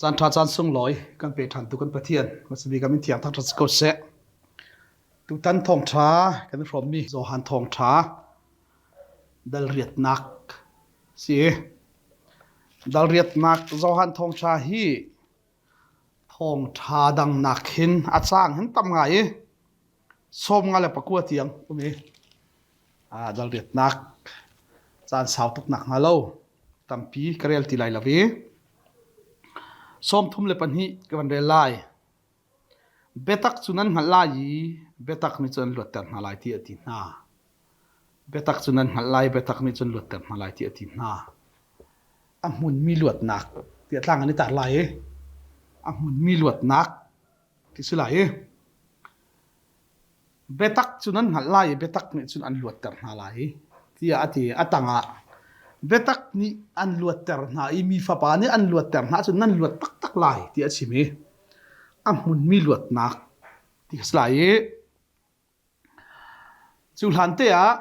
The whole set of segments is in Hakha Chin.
Caan ṭha caan sunglawi kan pe ṭhan tu kan Pathian hmasabik ah min thiang thangṭhat si ko seh. Tutan thawngṭha kan i hrawmmi Johan thawngṭha dal riatnak si. Dal riatnak Johan thawngṭha hi thawngṭha dang nak hin a caang hin tam ngai i 54 tiang um i dal riatnak caan sau tuk nak hnga lo tampi ka rel ti lai lo i 32 ka van rel lai. Biatak cu nan hngalh lai i biatak nih cun an luatter hna lai ti a ti hna. Biatak cu nan hngalh lai, biatak nih cun luatter hna lai ti a ti hna. A hmunmi luatnak tiah tlang an i tar lai i a hmunmi luatnak ti si lai i Biatak cu nan hngalh lai i biatak nih cun an luatter hna lai tiah a ti. A tangah biatak nih an luatter hna i mi fapa nih an luatter hna ahcun nan luat taktak lai tiah a chim i a hmunmi luatnak ti a si lai i cu hlan te ah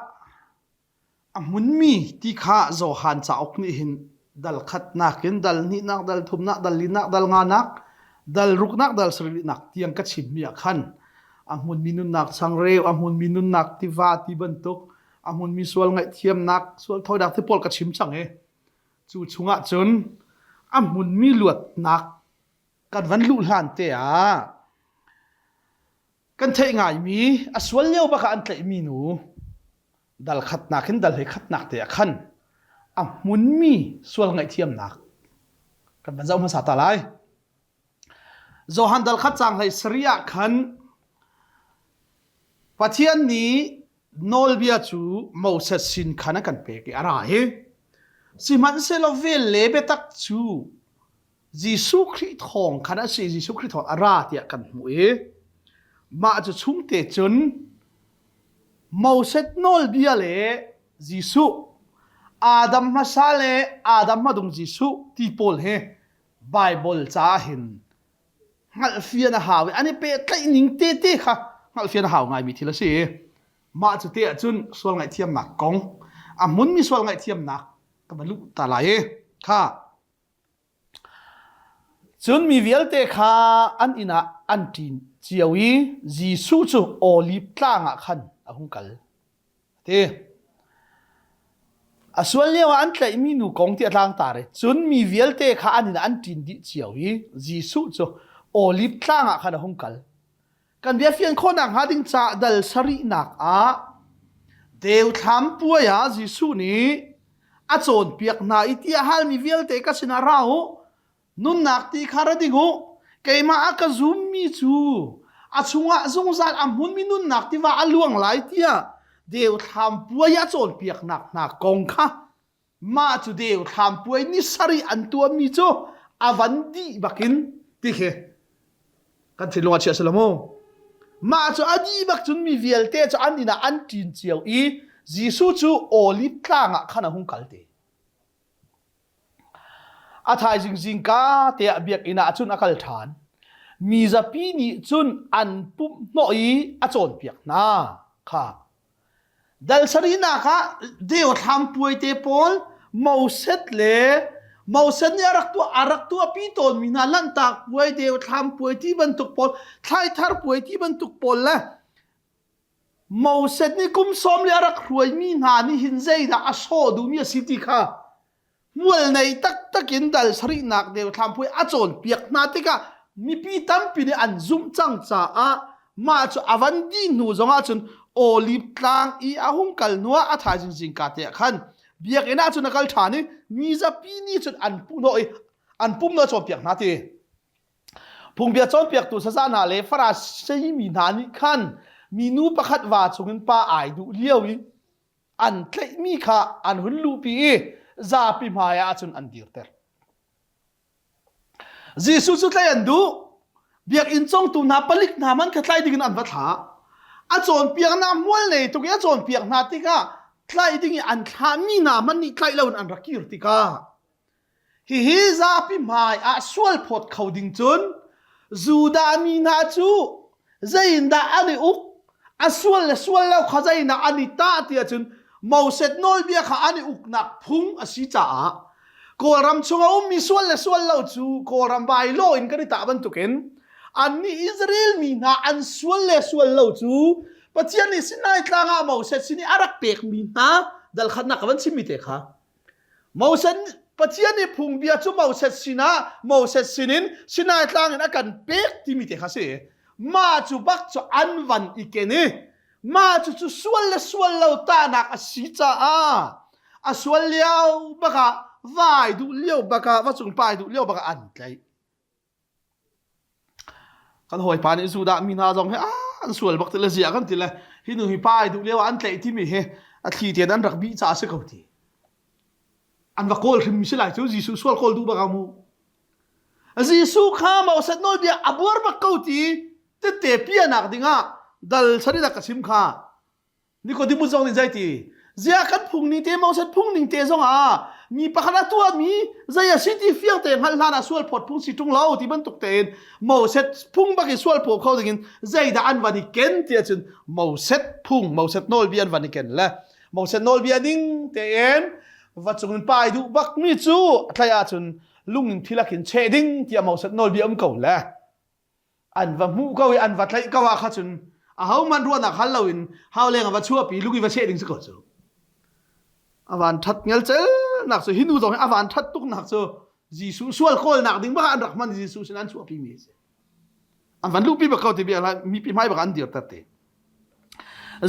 A hmunmi ti kha Johan cauk nih hin dal khatnak in dal hnihnak, dal thumnak, dal linak, dal nganak, dal ruknak, dal sarihnak tiang ka chimmi ah khan a hmunmi nunnak changreu, a hmunmi nunnak tiva ti bantuk, a hmunmi sual ngaihthiamnak, sual thawinak ti pawl ka chim cang i cu chungah cun a hmunmi luatnak kan van luh hlan te ah kan theih ngaimi a sual lio bak ah an tlaihmi nu dal khatnak in dal hlei khatnak te ah khan a hmunmi sual ngaihthiamnak kan van zoh hmasa ta lai. Johan dal khat cang hlei sari ah khan Pathian nih nawlbia cu Moses sin khan a kan pek i a ra hi. Sihmanhsehlaw vel le biatak cu Jesuh Khrih thawng khan a si Jesuh Khrih thawng a ra tiah kan hmuh i mah cu chungte cun Moses nawlbia le Jesuh Adam hmasa le Adam hmadung Jesuh ti pawl hi Bible caah hin hngalhfian a hau i an i pehtlaih ning tete kha hngalhfian a hau ngaimi thil a si. Mah cu te ahcun sual ngaihthiamnak kong a hmunmi sual ngaihthiamnak ka va luh ta lai i kha Cun mi vialte kha an inn ah an ṭin cio i Jesuh cu Oliv Tlang ah khan a hung kal. A ti. A sual lioah an tlaihmi nu kong ti a tlangtar i cun mi vialte kha an inn ah an ṭin dih cio i Jesuh cu Oliv Tlang ah khan a hung kal. Kan bia fian khawhnak hnga ding caah dal sarihnak ah Deuthlam puai ah Jesuh nih a cawnpiak hna i ti a halmi vialte ka sinah ra u, nunnak ti kha ra ding u, keimah a ka zummi cu a chungah zungzal a hmunmi nunnak tiva a luang lai tiah Deuthlam puai a cawnpiaknak hna kong kha Mah cu deu thlam puai ni sarih an tuahmi cu a van dih bakin ti khi kan thinlung ah chiah si lo mu. Mah cu a dih bak cun mi vialte cu an inn ah an ṭin cio i Jesuh cu Oliv tlang ah khan a hung kal te. A thaizing zingka te ah biakinn ah cun a kal ṭhan. Mi zapi nih cun an pumh hnawh i a cawnpiak hna kha. Dal sarihnak ah Deothlam puai te pawl Moses le Moses nih a rak tuah a rak tuahpi tawnmi hna Lanhtak puai, Deothlam puai ti bantuk pawl, Thlaithar puai ti bantuk pawl le Moses nih kum sawm le a rak hruaimi hna nih hin zeidah a sawh duhmi a si ti kha Hmual nei taktak in dal sarihnak deuthlam puai a cawnpiak hna tikah mipi tampi nih an zumh cang caah mah cu a van dih hnu zongah cun Oliv tlang i a hung kal hnuah a thaizing zingka te ah khan biakinn ah cun a kal ṭhan i mi zapi nih cun an puhnawh i an pum na cawnpiak hna ti. Phungbia cawnpiaktu saza hna le Farasi mi hna nih khan minu pakhat va chungin pa ai duh lio i an tlaihmi kha an hun luhpi i zapi hmai ah cun an dirter. Jesuh cu tlaih an duh. Biakinn congtu hna palik hna man kha tlai dingin an va thlah. A cawnpiaknak hmual nei tuk i a cawnpiak hna tikah tlaih ding i an thlahmi hna man nih tlaih loin an rak kir tikah Hihi zapi hmai ah sualphawt kho ding cun Judah mi hna cu zeiindah an i uk, a sual le sual lo kha zeiindah an i tah ti ahcun Moses nawlbia kha an i uknak phung a si caah. Kawlram chung a ummi sual le sual lo cu Kawlram bai law in kan i tah bantukin annih Israel mi hna an sual le sual lo cu Pathian nih Sinai tlang ah Moses sin i a rak pekmi hna dal khatnak ka van chimmi te kha Moses Pathian nih phungbia cu Moses sinah Moses sinin Sinai tlang in a kan pek timi te kha si. Mah cu bak cu an van i ken i mah cu cu sual le sual lo tahnak a si caah a sual lio bakah vai duh lio bakah va cung pai duh lio bakah an tlaih. Kan hawipa nih Judah mi hna zong hi an sual bak ti le zia kan ti le hi nu hi pa ai duh lio ah an tlaih timi hi a thli tein an rak bih caah a si ko ti. An va kawl hrim si lai cu Jesuh sual kawl duh bak mu. Jesuh kha Moses nawlbia a buar bak ko ti tette pianak dingah dal sarinak ka chim kha Nicodemus zong nih zeiti ziah kan phung ning te Moses phung ning te zong ah mi pakhat a tuahmi zei a si ti fiang te hngalh hlan ah sual phawt phung si ṭung lo ti bantuk tein Moses phung bak i sual phaw kho dingin zeidah an van i ken ti ahcun Moses phung Moses nawlbia an van i ken le Moses nawlbia ning tein va cung in pai duh bak mi cu a thlai ahcun lung in thilak in cheh ding tiah Moses nawlbia um ko le an va hmuh ko i an va tlaih ko ah kha cun ahohmanh ruahnak hal loin hauleng a va chuahpi lung i va cheh ding si ko cu a van that ngelcel nak cu hi nu zong hi a van that tuk nak cu Jesuh sual kawlnak ding bak an rak hman Jesuh sin an chuahpi mi a si an van luhpi bak ko ti bia mipi hmai bak an dirter te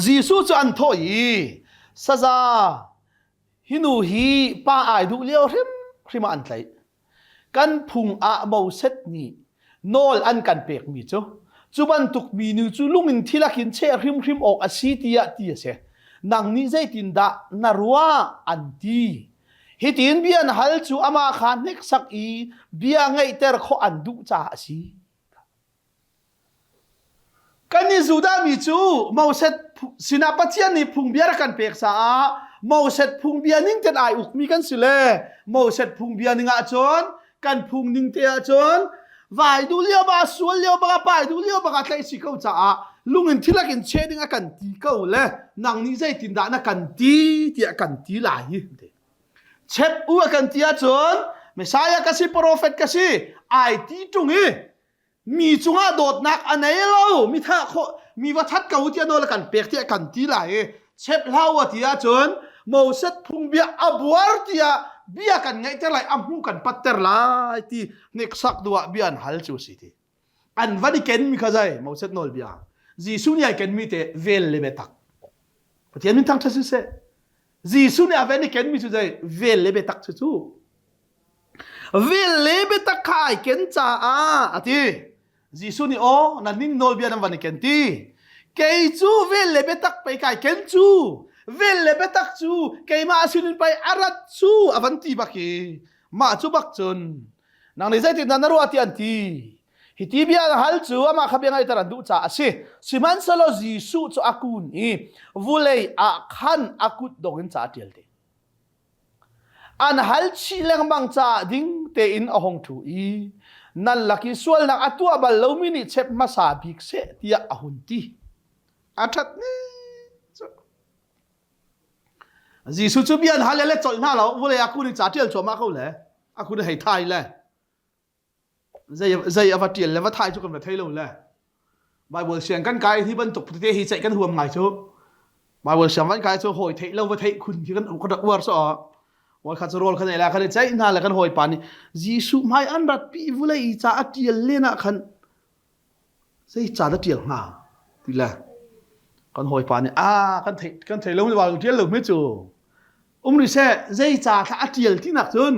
Jesuh cu an thawh i saza hi nu hi pa ai duh lio hrim hrim ah an tlaih Kan phung ah Moses nih nawl an kan pekmi cu cu bantuk minu cu lung in thil in cheh hrimhrim awk a si tiah ti a si. Nang nih zeitindah na ruah an ti. Hitin bia an hal cu amah kha hneksak i bia ngeihter khawh an duh caah a si. Kan i Judah mi cu Moses sinah Pathian nih phungbia rak kan pek caah Moses phungbia ning ten ai ukmi kan si le Moses phungbia ning ahcun kan phung ning te ahcun vai duh lio ba sual lio baka pai duh lio baka tlaih si ko caah lung in thilak in cheh ding a kan ti ko le nang nih zeitin dah na kan ti tiah kan ti lai hi chep u a kan ti ahcun Messiah ka si prophet ka si ai ti tung i mi cungah dawtnak a nei lo mi thah khawh mi va that ko tiah nawl a kan pek tiah kan ti lai i chep hlah a ti ahcun Moses phungbia a buar tiah bia kan ngeihter lai a hmu kan patter lai ti hneksak duh ah bia an hal cu si ti an van i ken mi kha zai Moses nawlbia Jesuh nih ai ken mi te vel le biatak Pathian min thangṭhat siseh Jesuh nih a van i ken mi cu zai vel le biatak cu cu Vel le biatak kha ai ken caah a ti. Jesuh nih aw nan ning nawlbia nan van i ken ti. Kei cu vel le biatak pei kai ken cu. Vel le biatak cu keimah sinin pei a rat cu a van ti bak i mah cu bak cun nang nih zeitindah na ruah ti an ti. Hi ti bia na hal cu amah kha bia ngaihter an duh caah a si. Sihmanhsehlaw Jesuh cu a kun i vulei ah khan a kut dong in ca a ṭial te. An hal chih lengmang caah ding tein a hung ṭhu i nan lak i sualnak a tuah bal lomi nih chep hmasa bik seh tiah a hun ti. A ṭhat ni cu. Jesuh cu bia an hal le colh hna lo vulei a kun i ca ṭial cuahmah ko le a kun i hei thai le zei zei a va ṭial le va thai cu kan va thei lo le Bible siang kan kai hi bantuk te hi ceih kan huam ngai cu Bible siang van kai cu hawi theih lo va theih khun khi kan kan rak uar so Wal kha cu rawl khan ei la khan i ceih hna le kan hawipa nih Jesuh hmai an rat pi vulei i ca a ṭial len ah khan zei ca dah ṭial hnga ti le kan hawipa nih a kan theih kan thei lo ni wal ṭial lo hme cu um rih seh zei ca thla a ṭial ti nak cun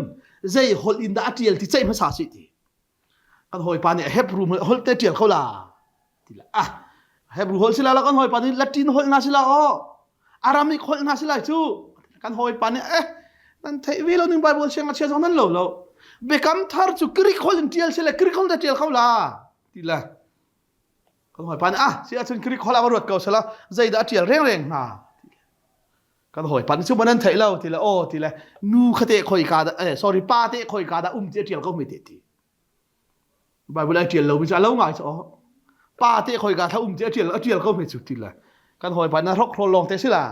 zei holh in dah a ṭial ti ceih hmasa si ti kan hawipa nih Hebrew holh te ṭial kho la ti le ah Hebrew holh sila la kan hawipa nih Latin holh na sila aw Aramaic holh na sila cu kan hawipa nih eh nan theih ve lo ning Bible siang a chia zong nan lo lo Biakam thar cu Greek holh in ṭial sile Greek holh te ṭial kho la ti le kan hawipa nih ah si ahcun Greek holh ah va ruat ko sela zeidah a ṭial rengreng hnga kan hawipa nih cu nan theih lo ti le aw ti le nu kha te khoi ka dah eh sorry pa te khoi ka dah um ti a ṭial ko mi te ti Bible ai ṭial lomi cu a lo ngai cu pa te khoi ka thla um ti a ṭial a ṭial ko mi cu ti le kan hawipa na hrok hrol lawng te si la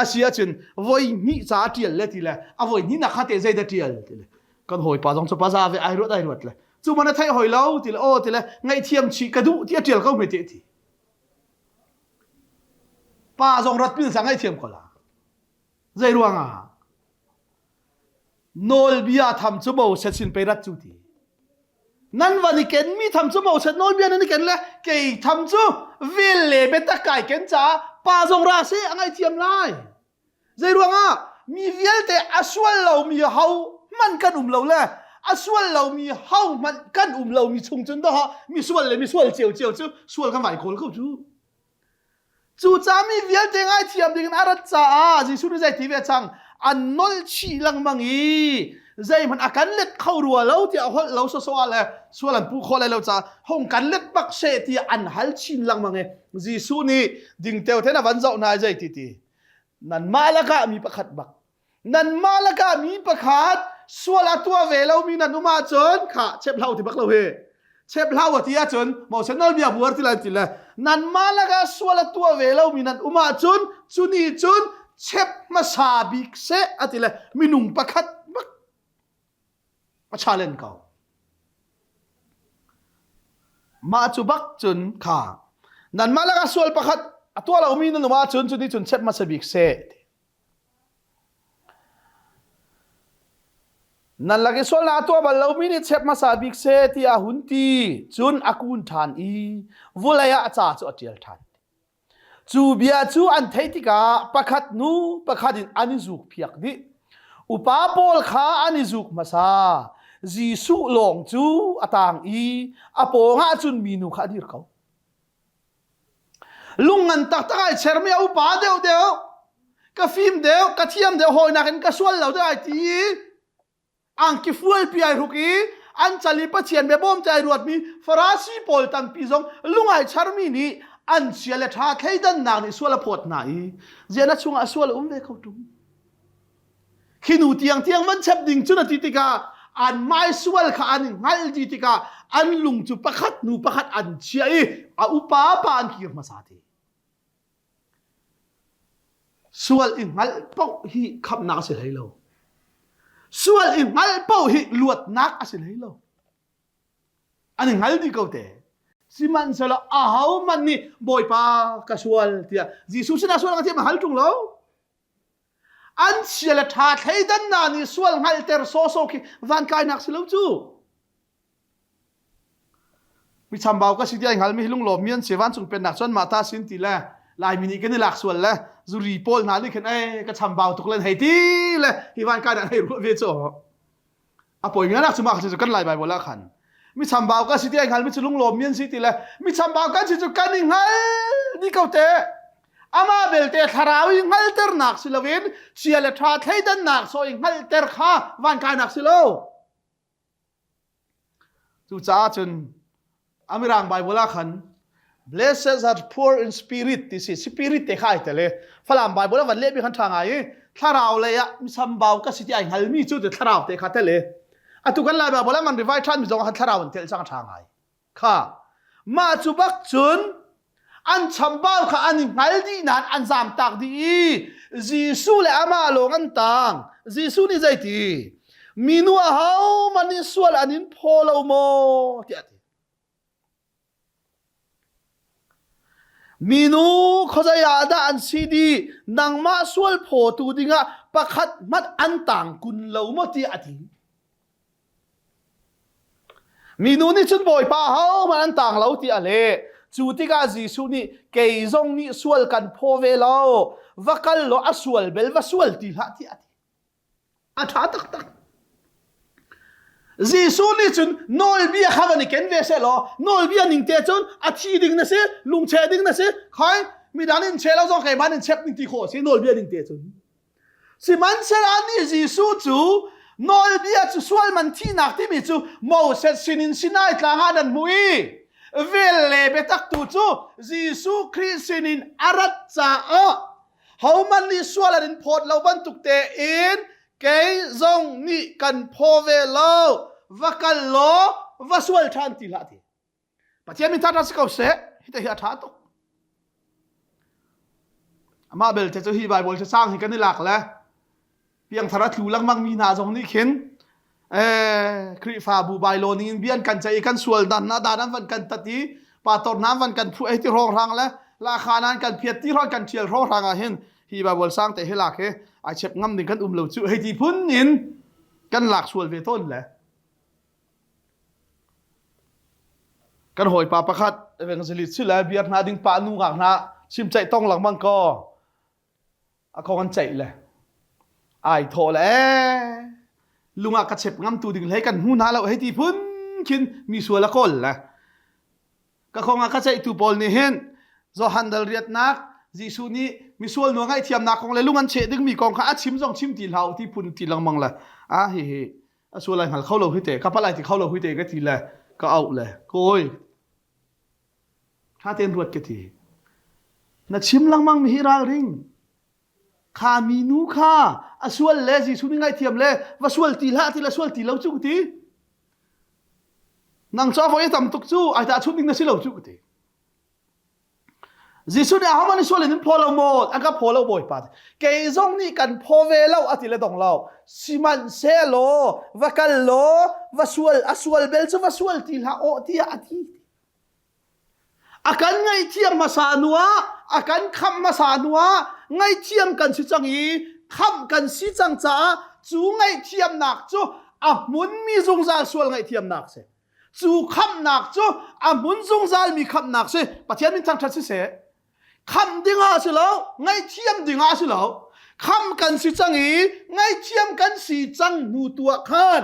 a si ahcun voi hnih ca a ṭial le ti le a voi hnih nak kha te zei dah ṭial ti le. Kan hawipa zong cu paza ve ai ruat ai ruat le cu man a theih hoi lo ti le aw ti le ngaihthiam chih ka duh ti a ṭial ko hme te ti. Pa zong rat pil sa ngaihthiam ko la. Zei ruangah? Nawlbia tham cu Moses sin pei rat cu ti. Nan van i ken mi tham cu Moses nawlbia nan i ken le kei tham cu vel le biatak kai ken caah pa zong ra seh a ngaihthiam lai. Zei ruangah mi vialte a sual lomi ho hmanh kan um lo le a sual lomi ho hmanh kan um lomi chung cun doh mi sual le mi sual cio cio cu sual kan vai kawl ko cu. Cucaah mi vialte ngaithiam ding in a rat caah Jesuh nih zei ti ve cang an nolh chih lengmang i zeihmanh a kan let kho rua lo tiah holh lo sawsawh ah le sual an puh khawh lai lo caah hong kan let bak seh tiah an hal chin lengmang i Jesuh nih dingteo ten a van zoh hna i zei ti ti nanmah lakah mi pakhat bak nanmah lakah mi pakhat sual a tuah ve lomi nan um ahcun kha chep hlau ti bak lo hi chep hlau a ti ahcun Moses nawlbia buar ti lai ti le nanmah lakah sual a tuah ve lomi nan um ahcun cu nih cun chep hmasa bik seh a ti le minung pakhat bak a challenge ko mah cu bak cun kha nanmah lakah sual pakhat a tuah lomi nan um ahcun cu nih cun chep hmasa bik seh Nan lak i sualnak a tuah bal lomi nih chep hmasa bik seh tiah a hun ti. Cun a kun ṭhan i vulei ah a ca cu a ṭial ṭhan. Cu bia cu an theih tikah pakhat hnu pakhat in an i zukphiak dih. Upa pawl kha an i zuk hmasa. Jesuh lawng cu a tang i a pawngah cun minu kha a dir ko. Lungngan taktak ai chermi a upa deuh deuh ka fim deuh ka thiam deuh hawinak in ka sual lo deuh ai ti i angki fualpi ai hruk i an cal i Pathian bia bawm te ai ruatmi Farasi pawl tampi zong lungai charmi nih an chia le ṭha thleidannak nih sual a phawt hna i zian a chungah sual a um ve kho ṭung. Khi nu tiang tiang van chep ding cun a ti tikah an mai sual kha an hngalh dih tikah an lung cu pakhat hnu pakhat an chiah i a upa pa an kir hmasa ti. Sual i hngalh paoh hi khamhnak a si hlei lo. Sual i hngalh paoh hi luatnak a si hlei lo. An i hngal dih ko te. Sihmanhsehlaw ahohmanh nih Bawipa ka sual tiah Jesuh sinah sual ka thiam a hal ṭung lo. An chia le ṭha thleidannak nih sual hngalhter sawsawh khi vankainak si lo cu. Mi chambau ka si ti ai hngalmi hi lunglawmmi an si vancung pennak cun mah ta sin ti le Laimi nih kan i lak sual le zuri pawl hna nih khin ei ka chambau tuk len hei ti le hi vankainak hei ruah ve cu. A poi nganak cu mah cu kan Lai Bible ah khan mi chambau ka si ti ai hngal mi cu lunglawm mi an si ti le mi chambau kan si cu kan i hngal di ko te amah belte thlarau i hngalternak si loin chia le ṭha thleidannak so i hngalter kha vankainak si lo cucaah cun Amirang Bible ah khan blessed are poor in spirit ti si spirit te kha ai tel i Falam Bible a van lehmi khan ṭha ngai i thlarau lei ah misambau ka si ti ai hngalmi cu ti thlarau te kha tel i atu kan Lai Bible ah man revise ṭhan mi zong ah khan thlarau an tel cang a ṭha ngai kha mah cu bak cun an chambau kha an i hngal dih nain an zamtak dih i Jesuh le amah lawng an tang Jesuh nih zeiti minu ahohmanh nih sual an in phaw lo maw tiah a ti Minu khuazei ah dah an si dih nangmah sual phawtu dingah pakhat hmanh an tang kun lo maw tiah a ti Minu nih cun Bawipa ahohmanh an tang lo tiah a leh. Cu tikah Jesuh nih kei zong nih sual kan phaw ve lo, va kal law a sual bel va sual ti hlah tiah a ti. A ṭha taktak. Jesuh nih cun nawlbia kha van i ken ve seh law nawlbia ning te cun a thi ding na si, lungcheh ding na si, khai midang in cheh lo zong keimah in chep ning ti khawh a si nawlbia ning te cun. Sihmanhsehlaw anih Jesuh cu nawlbia cu sual man thihnak timi cu Moses sinin Sinai tlang ah nan hmuh i vel le biatak tu cu Jesuh Khrih sinin a rat caah hohmanh nih sual an in phawt lo bantuk tein kei zong nih kan phaw ve lo va kal law va sual ṭhan ti hlah ti. Pathian min ṭha si ko seh hi te hi a ṭha tuk amah belte cu hi Bible cacang hi kan i lak le piangthar a tlu lengmang mi hna zong nih khin Eh, Khrihfabu bailo ning in bian kan ceih i kan sual dan na dan an van kan tat i pastor na van kan phu ei ti rong rang le la kha nan kan phiat ti ron kan thial rong rang ah hin hi Bible sang te hi lak hi ai chep ngam ding kan um lo chu hei ti phun in kan lak sual ve ton le kan hawipa pakhat evangelist si le biar hna ding pa nu ngak hna chim ceih tong lengmang ko a kong an ceih le ai thawh le lungah ka chep ngam tu ding hlei kan hmu hna lo hei ti phun khin mi sual a kawl le ka kong ah ka ceihtu pawl nih hin Johan dal riatnak Jesuh nih misual nu ngaihthiamnak kong le lung an cheh dingmi kong kha a chim zong chim ti hlah ti phun ti lengmang le a hi hi a sual ai hngal kho lo hi te ka palai ti kho lo hi te ka ti le ka auh le kawi tha tein ruat ka ti na chim lengmang mi hi ralring kha mi nu kha a sual le Jesuh nih ngaihthiam le va sual ti hlah ti le sual ti lo cu ka ti nang cu a voi tam tuk cu ai ta chun ding na si lo cu ka ti Jesuh nih ahohmanh nih sual in in phaw lo maw an ka phaw lo bawipa kei zong nih kan phaw ve lo a ti le dong lo sihmanhsehlaw va kal law va sual a sual bel cu va sual ti hlah aw tiah a ti A kan ngaihthiam hmasa hnu ah, a kan khamh hmasa hnu ah ngaihthiam kan si cang i khamh kan si cang caah cu ngaihthiamnak cu a hmunmi zungzal sual ngaihthiamnak si. Cu khamhnak cu a hmun zungzalmi khamhnak si. Pathian min thangṭhat siseh. Khamh ding ah si lo, ngaihthiam ding ah si lo. Khamh kan si cang i ngaihthiam kan si cang hnu tu ah khan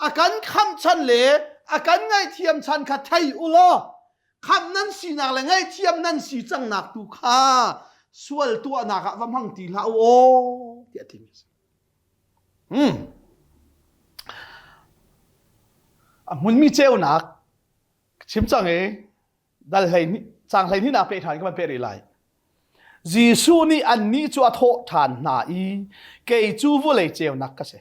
a kan khamh chan le a kan ngaihthiam chan kha thei u law khamh nan sinak le ngaihthiam nan si cangnak tu kha sual tuahnak ah va hmang ti hlah u aw tiah timi a si. Hmm. A hmunmi ceunak chim cang i dal hlei cang hlei hnih pe ṭhan ka van pe rih lai Jesuh nih annih cu a thawh ṭhan hna i kei cu vawlei ceunak ka si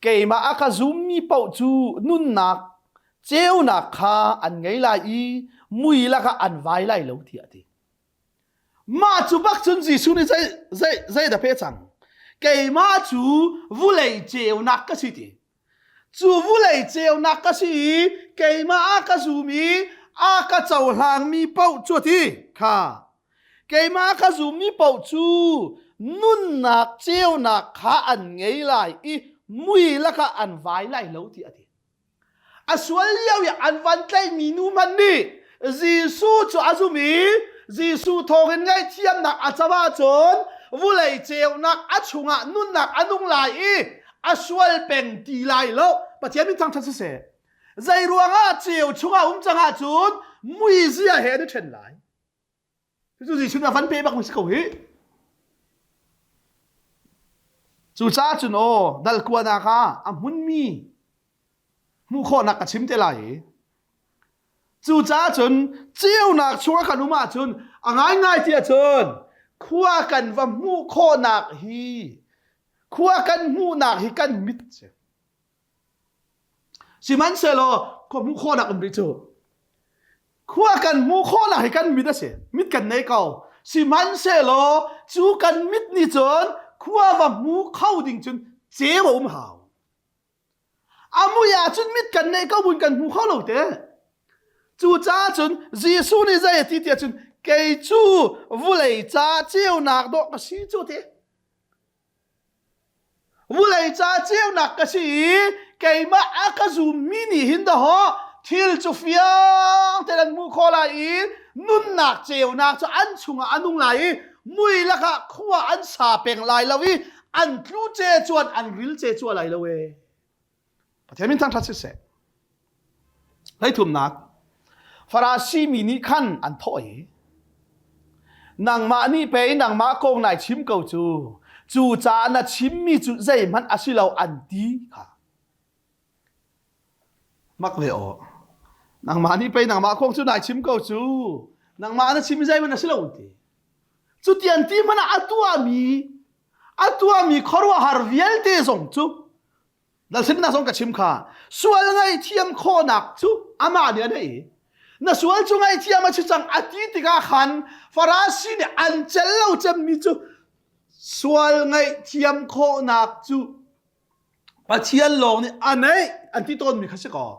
keimah a ka zummi paoh cu nunnak ceunak kha an ngei lai i mui lakah an vai lai lo tiah a ti mah cu bak cun Jesuh nih zei zei zei dah pe cang keimah cu vulei ceunak ka si ti Cu vulei ceunak ka si i keimah a ka zum i a ka cohlangmi paoh cu a ti kha keimah a ka zummi paoh cu nunnak ceunak kha an ngei lai i mui lakah an vai lai lo ti a ti. A sual lio i an van tlaihmi nu hmanh nih Jesuh cu a zum i Jesuh thawngin ngaihthiamnak a cam ahcun vulei ceunak a chungah nunnak a nung lai i a sual peng ti lai lo. Pathian min thangṭhat siseh. Zei ruangah ceu chungah um cang ahcun muizia he an i ṭhen lai. Cucu Jesuh nih a van pe bak mi si ko hi. Cucaah cun aw dal kuanak ah a hmunmi hmuh khawhnak ka chim te lai i cucaah cun ceunak chungah kan um ahcun a ngaingai ti ahcun khua kan va hmuh khawhnak hi khua kan hmuhnak hi kan mit si. Sihmanhsehlaw khua hmuh khawhnak um rih cu. Khua kan hmuh khawhnak hi kan mit a si. Mit kan nei ko. Sihmanhsehlaw cu kan mit nih cun khua va hmu kho ding cun ceu a um hau. A mui ahcun mit kan neih ko buin kan hmu kho lo te. Cucaah cun Jesuh nih zei a ti tiah cun kei cu vulei ca ceunak dawh ka si cu ti. Vulei ca ceunak ka si i keimah a ka zummi nih hin dahawh thil cu fiang tein an hmuh khawh lai i nunnak ceunak cu an chungah a nung lai i mui lakah khua an sa peng lai lo i an tlu ce cuan an ril ce cua lai lo e. Pathian min thangṭhat siseh. Hleithumnak Farasi mi nih khan an thawh i nangmah nih pei nangmah kong nai chim ko cu cu caah na chimmi cu zeihmanh a si lo an ti kha mak ve aw nangmah nih pei nangmah kong cu nai chim ko cu nangmah na chim zeihmanh a si lo an ti cu tian ti hmanh ah a tuahmi a tuahmi khuaruahhar vialte zong cu Dalsinnak zong ka chim kha sual ngaihthiam khawhnak cu amah nih a neih i na sual cu ngaihthiam a si cang a ti tikah khan Farasi nih an cel lo cemmi cu sual ngaihthiam khawhnak cu Pathian lawng nih a neih an ti tawnmi kha si kaw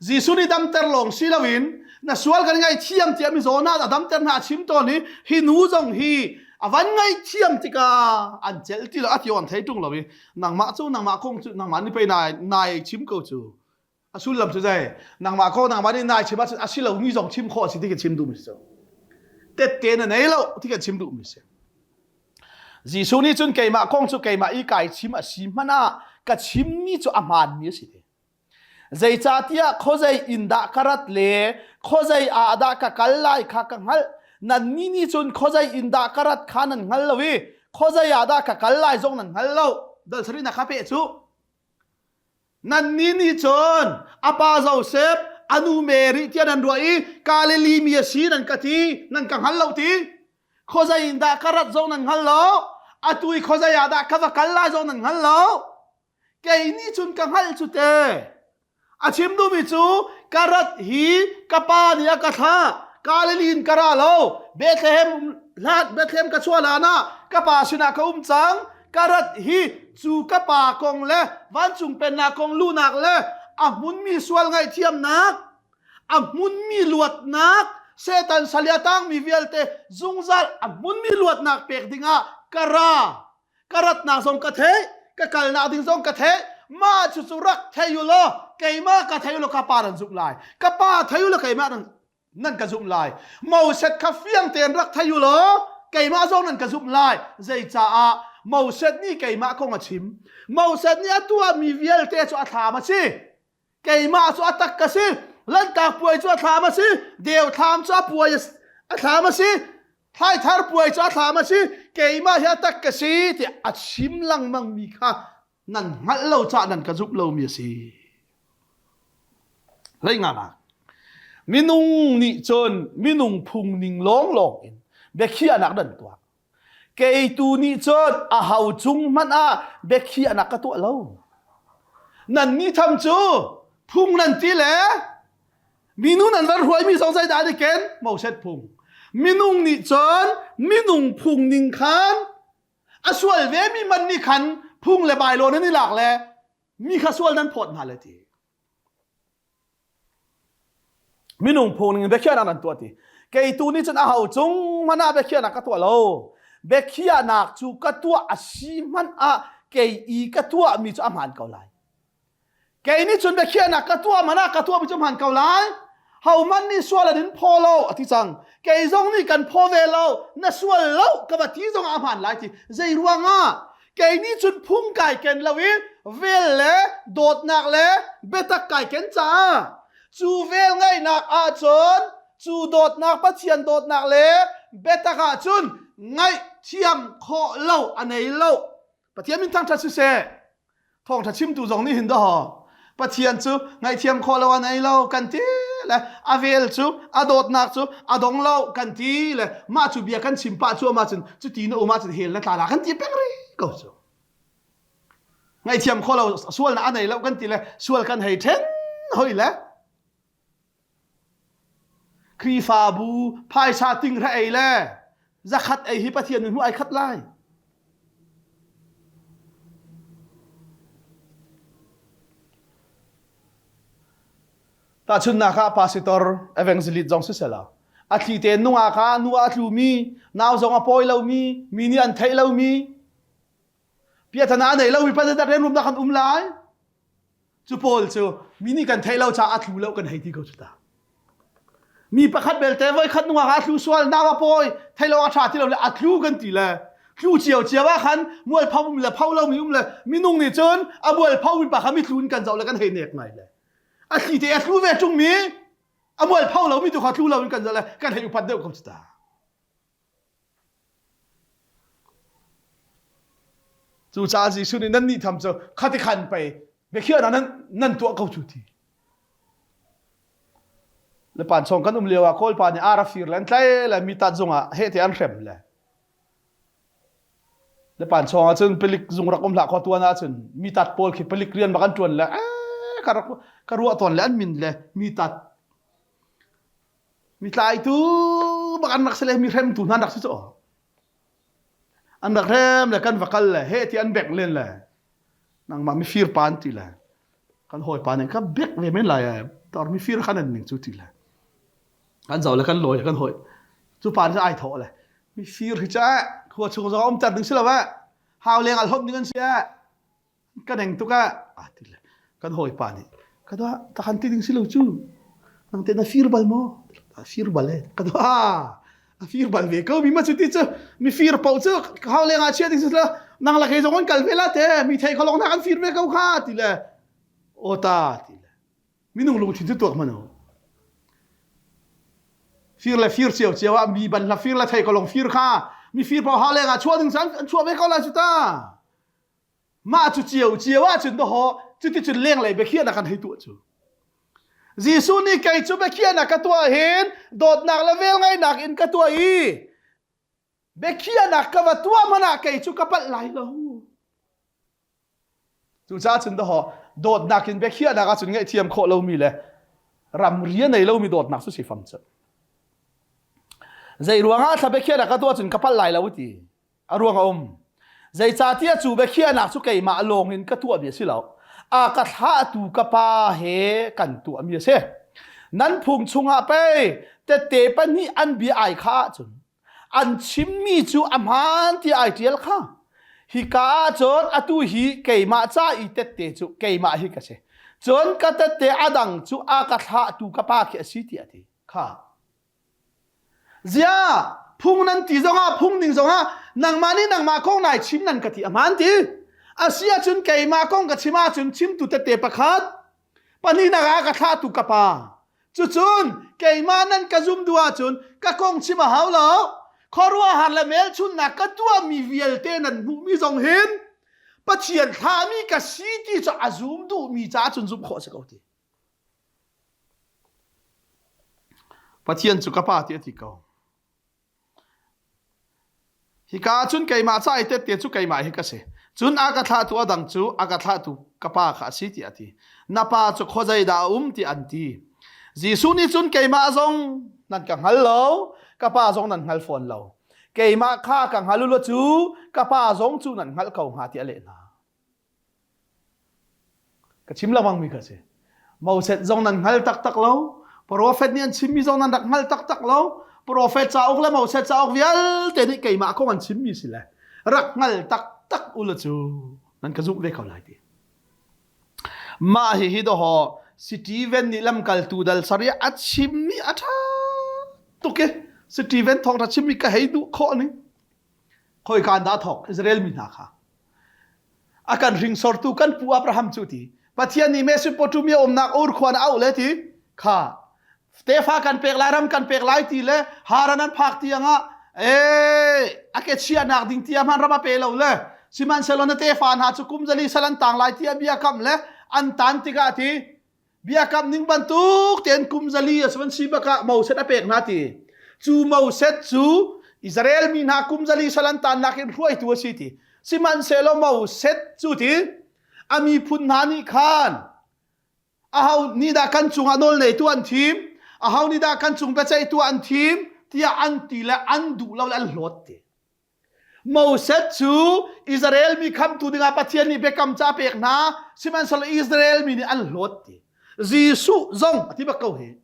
Jesuh nih damter lawng si loin na sual kan ngaihthiam tiah mizaw hna a damter hna a chim tawn i hi nu zong hi a van ngaihthiam tikah an celh ti lo a ti an thei ṭung lo i nangmah cu nangmah kong cu nangmah nih pei nai nai chim ko cu a sullam cu zei nangmah kong nangmah nih nai chim ahcun a si lomi zong chim khawh a si ti kan chim duhmi si tette na nei lo ti kan chim duhmi si Jesuh nih cun keimah kong cu keimah i kai chim a si hmanh ah ka chimmi cu a hmaanmi a si ti. Zeicahtiah khuazei in dah ka rat le khuazei ah dah ka kal lai kha ka hngalh. Nannih nih cun khuazei in dah ka rat kha nan hngal lo i khuazei ah dah ka kal lai zong nan hngal lo. Dal sarihnak kha peh cu. Nannih nih cun a pa Josef, a nu Mary tiah nan ruah i Galilee mi a si nan ka ti, nan ka hngal lo ti. Khuazei in dah ka rat zong nan hngal lo. Atu i khuazei ah dah ka va kal lai zong nan hngal lo. Kei nih cun ka hngalh cu te. A chim duhmi cu ka rat hi ka pa nih a ka thlah. Galilee in ka ra lo. Bethlehem hlat Bethlehem ka chuah hlan ah ka pa sinah ka um cang. Ka rat hi cu ka pa kong le vancung pennak kong luhnak le a hmunmi sual ngaihthiamnak a hmunmi luatnak Satan salia tangmi vialte zungzal a hmunmi luatnak pek dingah ka ra ka ratnak zong ka theih ka kalnak ding zong ka theih mah cu cu rak thei u law keimah ka thei u law ka pa nan zumh lai ka pa thei u law keimah nan nan ka zumh lai Moses kha fiang tein rak thei u law keimah zong nan ka zumh lai zeicaah Moses nih keimah kong a chim Moses nih a tuahmi vialte cu a thlam a si Keimah cu a tak ka si. Lanhtak puai cu a thlam a si. Deu thlam cu a puai a thlam a si. Thlaithar puai cu a thlam a si. Keimah hi a tak ka si tiah a chim lengmang mi kha nan hngalh lo caah nan ka zumh lomi a si. Hlei-nganak. Minung nih cun minung phung ning lawnglawng in biakhiahnak nan tuah. Kei tu nih cun a ho cung hmanh ah biakhiahnak ka tuah lo. Nannih tham cu phung nan ti le minu nan van hruaimi zong zeidah an i ken? Moses phung. Minung nih cun minung phung ning khan a sual vemi man nih khan phung le bailo nan i lak le mi kha sual nan phawt hna le ti. Minung phung ning biakhiahnak nan tuah ti. Kei tu nih cun a ho cung hmanh ah biakhiahnak ka tuah lo. Biakhiahnak cu ka tuah a si hmanh ah kei i ka tuahmi cu a hmaan ko lai. Kei nih cun biakhiahnak ka tuah hmanh ah ka tuahmi cu a hmaan ko lai. Hohmanh nih sual an in phaw lo a ti cang. Kei zong nih kan phaw ve lo. Na sual lo ka va ti zong ah a hmaan lai ti. Zei ruangah? Kei nih cun phung kai ken lo i vel le dawtnak le biatak kai ken caah cu vel ngaihnak ahcun cu dawtnak Pathian dawtnak le biatak ahcun ngaihthiam khawh lo a nei lo. Pathian min thangṭhat siseh. Thawngṭha chimtu zong nih hin dawh Pathian cu ngaihthiam khawh lo a nei lo kan ti le a vel cu a dawtnak cu a dong lo kan ti le mah cu bia kan chim pah cuahmah cun cuti na um ahcun hell na tla la kan ti peng rih ko cu ngaihthiam khawh lo sualnak a nei lo kan ti le sual kan hei ṭhen hoi le Khrihfabu phaisa ting ra ei le zakhat ei hi Pathian nih hmuh ai khat lai. Tahchunhnak ah pastor evangelist zong sisela a thli te nungak ah nu a tlumi nau zong a pawi lomi mi nih an theih lomi piathana a nei lomi pa zeizat remrumnak kan um lai Cu pawl cu mi nih kan theih lo caah a tlu lo kan hei ti ko cu ta. Mi pakhat belte voi khat nungak ah tlu sual nau a pawi thei lo a tha ti lo le a tlu kan ti le tlu cio cio ah khan mualpho um le pho lo mi um le minung nih cun a mualpho mi pa kha mi tlu in kan zoh le kan hei nek ngai le a thli te a tlu ve ṭung mi a mualpho lo mi tu kha tlu lo in kan zoh le kan hei upat deuh ko cu ta. Cucaah Jesuh nih nannih tham cu khati khan pei biakhiahnak nan, nan tuah ko cu ti. Le pan chong kan um lio ah Kawlpa nih ara fir le an tlai le mi tat zung ah heh te an hrem le. Le pan chong ah cun palik zung rak um hlah khua tuan ah cun mi tat pawl khi palik rian bak an tuan le eh ka rak ka ruah tawn le an min le mi tat Mi tlaitu bak an rak si le mi hremtu hna an rak si cu. An rak hrem le kan va kal le he ti an bengh len le. Nangmah mifir pa an ti le. Kan hawipa nih ka bek ve men lai ai. Tor mifir khan an ning cu ti le. Kan zo le kan lawi kan hawi. Cu pa nih ai thawh le. Mifir hi ca khua chung zong um ter ding si lo eh. Hau leng al hom ding an si eh. Ka neng tuk ah a ti le kan hawipa nih ka dua ta kan ti ding si lo cu nang te na fir bal maw a fir bal e ka dua a fir bal ve ko mi ma cu ti cu mi fir po cu hau leng ah chia ding si lo nang la kei zong an kal ve la te mi thei kholong na kan fir ve ko kha ti le ota ti le minung lungthin cu tuak hmanh u fir le fir cio cio ah mi ban la fir le thei kolong fir kha mi fir po hau leng ah chuah ding an chuah ve ko lai cu ta Mah cu cio cio ahcun dawhaw cuticun lenglei biakhiahnak kan hei tuah cu. Jesuh nih kei cu biakhiahnak ka tuah hin dawtnak le velngeihnak in ka tuah i biakhiahnak ka va tuah hmanh ah kei cu ka palh lai lo. Cucaah cun dawhaw dawtnak in biakhiahnak ahcun ngaihthiam khawh lomi le ramri a nei lomi dawtnak cu si fam cu. Zei ruangah thla biakhiahnak ka tuah cun ka palh lai lo ti. A ruang a um. Zeicahtiah cu biakhiahnak cu keimah lawng in ka tuahmi a si lo. A ka thlahtu ka pa he kan tuahmi a si. Nan phung chungah pei tette pahnih an bia ai kha ahcun an chimmi cu a hmaan tiah ai ṭial kha. Hika ah cun atu hi keimah ca i tette cu keimah hi ka si. Cun ka tette a dang cu a ka thlahtu ka pa khi a si tiah a ti. Kha. Zia phung nan ti zongah phung ning zongah nangmah nih nangmah kong nai chim nan ka ti a hmaan ti. Asi ahcun keimah kong ka chim ahcun chimtu tette pakhat pahnihnak ah ka thlahtu ka pa. Cucun keimah nan ka zum duh ahcun ka kong chim a hau lo. Khuaruahhar le hmelchunhnak ka tuahmi vialte nan hmuhmi zong hin Pathian thlahmi ka si ti cu a zum duhmi caah cun zumh khawh a si ko ti. Pathian cu ka Pa ti a ti ko. Hika ah cun keimah ca i tette cu keimah hi ka si. Cun a ka thlahtu a dang cu a ka thlahtu ka Pa kha a si tiah a ti. Na pa cu khuazei dah a um tiah an ti. Jesuh nih cun keimah zong nan ka hngal lo, ka Pa zong nan hngal fawn lo. Keimah kha ka hngal u law cu ka Pa zong cu nan hngalh ko hnga tiah a leh hna. Ka chim lengmang mi kha si. Moses zong nan hngal taktak lo. Profet nih an chimmi zong nan rak hngal taktak lo. Profet cauk le Moses cauk vialte nih keimah kong an chimmi si le rak hngal taktak u la cu nan ka zumh ve ko lai ti. Mah hihi dawhaw Steven nih lamkaltu dal sari a chimmi a ṭha tuk i Steven thawngṭha chimmi ka hei duh khawh ning. Khoika in dah a thawk? Israel mi hna kha. A kan hringsortu kan pu Abraham cu ti. Pathian nih Mesopotamia umnak Ur khua na auh le ti. Kha tefa kan pek lai ram kan pek lai ti le Haran an phak tiangah ee a ke chiahnak ding tia hman ram a pe lo le sihmanhsehlaw na tefa hna cu kum zali sal an tang lai tiah bia kam le an tan tikah ti Biakam ning bantuk tein kum zali a van si bakah Moses a pek hna ti. Cu Moses cu Israel mi hna kum zali sal an tannak in hruaitu a si ti. Sihmanhsehlaw Moses cu ti a miphun hna nih khan aho nih dah kan cungah nawl neitu an thim, aho nih dah kan cung biaceihtu an thim tiah an ti le an duh lo le an hlawt ti. Moses cu Israel mi khamtu dingah Pathian nih biakam ca a pek hna, sihmanhsehlaw Israel mi nih an hlawt ti. Jesuh zong a ti bak ko hi.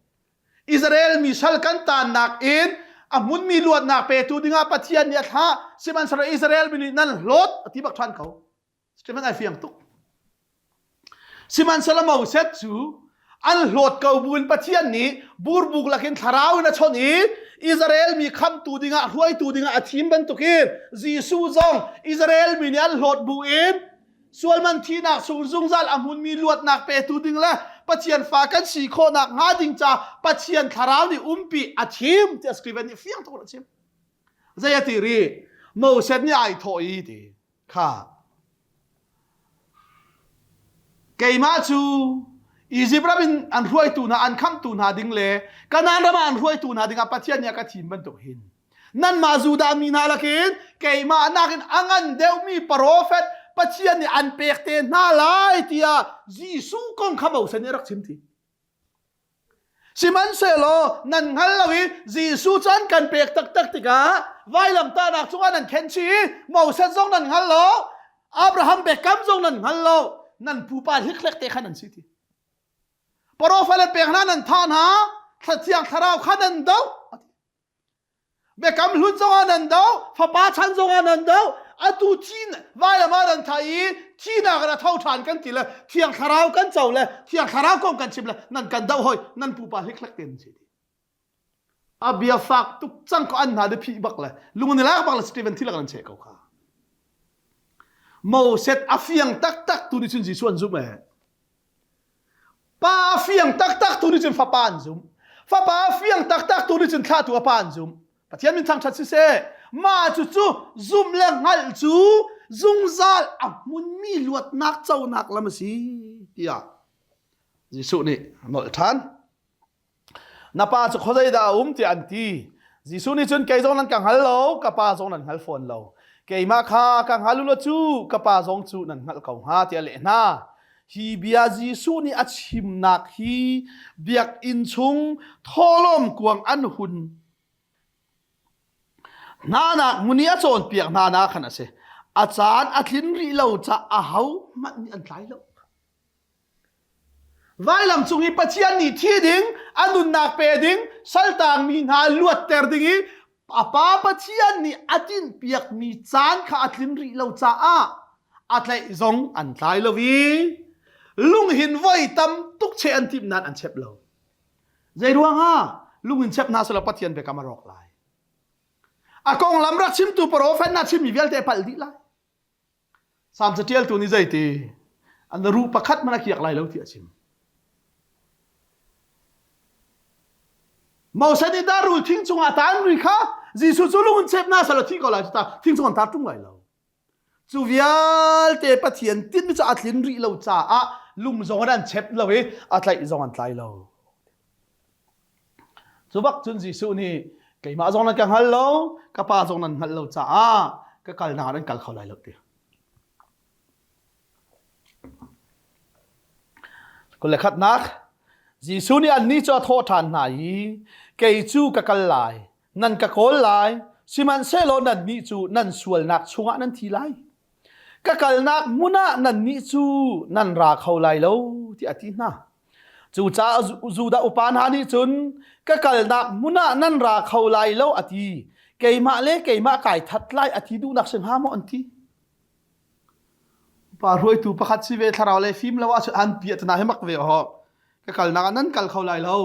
Israel mi sal kan taannak in a hmunmi luatnak petu dingah Pathian nih a thlah, sihmanhsehlaw Israel mi nih nan hlawt a ti bak ṭhan ko. Stephen ai fiang tuk. Sihmanhsehlaw Moses cu an hlawt ko buin Pathian nih burbuk lakin thlarau in a chawnh i Israel mi khamtu dingah hruaitu dingah a thim bantukin Jesuh zong Israel mi nih an hlawt buin sualman thihnak chung zungzal a hmunmi luatnak petu ding le Pathian fa kan si khawhnak hnga ding ca Pathian thlarau nih umpi a thim tiah Stephen nih fiang tuk in a chim. Zei a ti rih? Moses nih ai thawh i ti. Kha keimah cu Izipt ram in an hruaitu hna an khamhtu hna ding le Kanaan ram ah an hruaitu hna dingah Pathian nih a ka thim bantuk hin nanmah Judah mi hna lakin keimah nakin a ngan deuhmi profet Pathian nih an pek te hna lai tiah Jesuh kong kha Moses nih a rak chim ti. Sihmanhsehlaw nan hngal lo i Jesuh cu an kan pek taktak tikah vailamtahnak cungah nan khen chih i Moses zong nan hngal lo. Abraham biakam zong nan hngal lo nan pupa hlikhlek te khan nan si ti Profet le pek hna nan thah hna thlathiang thlarau kha nan doh Biakam hlun zongah nan do fapa chan zongah nan do atu chin vailam ah nan thah i thihnak in a tho ṭhan kan ti le thiang thlarau kan co le thiang thlarau kong kan chim le nan kan doh hoi nan pupa hlikhlek te nan si ti a bia fak tuk cang ko an hna de phih bak le lung ni lak bak le Stephen thi lak nan che ko kha Moses a fiang taktak tu nih cun Jesuh an zumh ee Pa a fiang taktak tu nih cun fapa an zumh. Fapa a fiang taktak tu nih cun thlahtu a pa an zumh. Pathian min thangṭhat siseh. Mah cu cu zumh le hngalh cu zungzal a hmunmi luatnak conak lam a si tiah Jesuh nih a nolh ṭhan. Na pa cu khuazei dah a um tiah an ti. Jesuh nih cun kei zong nan ka hngal lo, ka pa zong nan hngal fawn lo. Keimah kha ka hngal u law cu ka pa zong cu nan hngalh ko hnga tiah a leh hna. Hi bia Jesuh nih a chimnak hi biakinn chung thawhlawm kuang an hun hnanak hmun i a cawnpiak hna nak khan a si. A caan a tlin rih lo caah ahohmanh nih an tlai lo. Vailam cung i Pathian nih thi ding, a nunnak pe ding, saltangmi hna luatter ding i a Pa Pathian nih a tinhpiakmi caan kha a tlin rih lo caah a tlaih zong an tlai lo i lunghin voi tam tuk cheh an timh nain an chep lo. Zei ruangah lungin chep hna selaw Pathian biakam a rawk lai. A konglam rak chimtu profet hna chimmi vialte a palh dih lai. Salm caṭialtu nih zeiti an ruh pakhat hmanh a kiak lai lo ti a chim. Moses nih dah rul thing cungah taan ri kha Jesuh cu lung in chep na salo thi ko lai cu ta thing cung an tar ṭung lai lo. Cu vialte Pathian tinhmi cu a tlin rih lo caah lung zong an chep lo i a tlaih zong an tlai lo. Cu bak cun Jesuh nih keimah zong nan ka hngal lo, ka pa zong nan hngalh lo caah ka kalnak nan kal kho lai lo ti. Kul le khatnak Jesuh nih annih cu a thawh ṭhan hna i kei cu ka kal lai, nan ka kawl lai, sihmanhsehlaw nannih cu nan sualnak chungah nan thi lai. Ka kalnak hmun ah nannih cu nan ra kho lai lo tiah a ti hna. Cucaah Judah upa hna nih cun ka kalnak hmun ah nan ra kho lai lo a ti. Keimah le keimah kai that lai a ti duhnak si hnga maw an ti. Upa hruaitu pakhat si ve thlarau le fim lo ahcun an piah tana hi mak ve ho. Ka kalnak ah nan kal kho lai lo.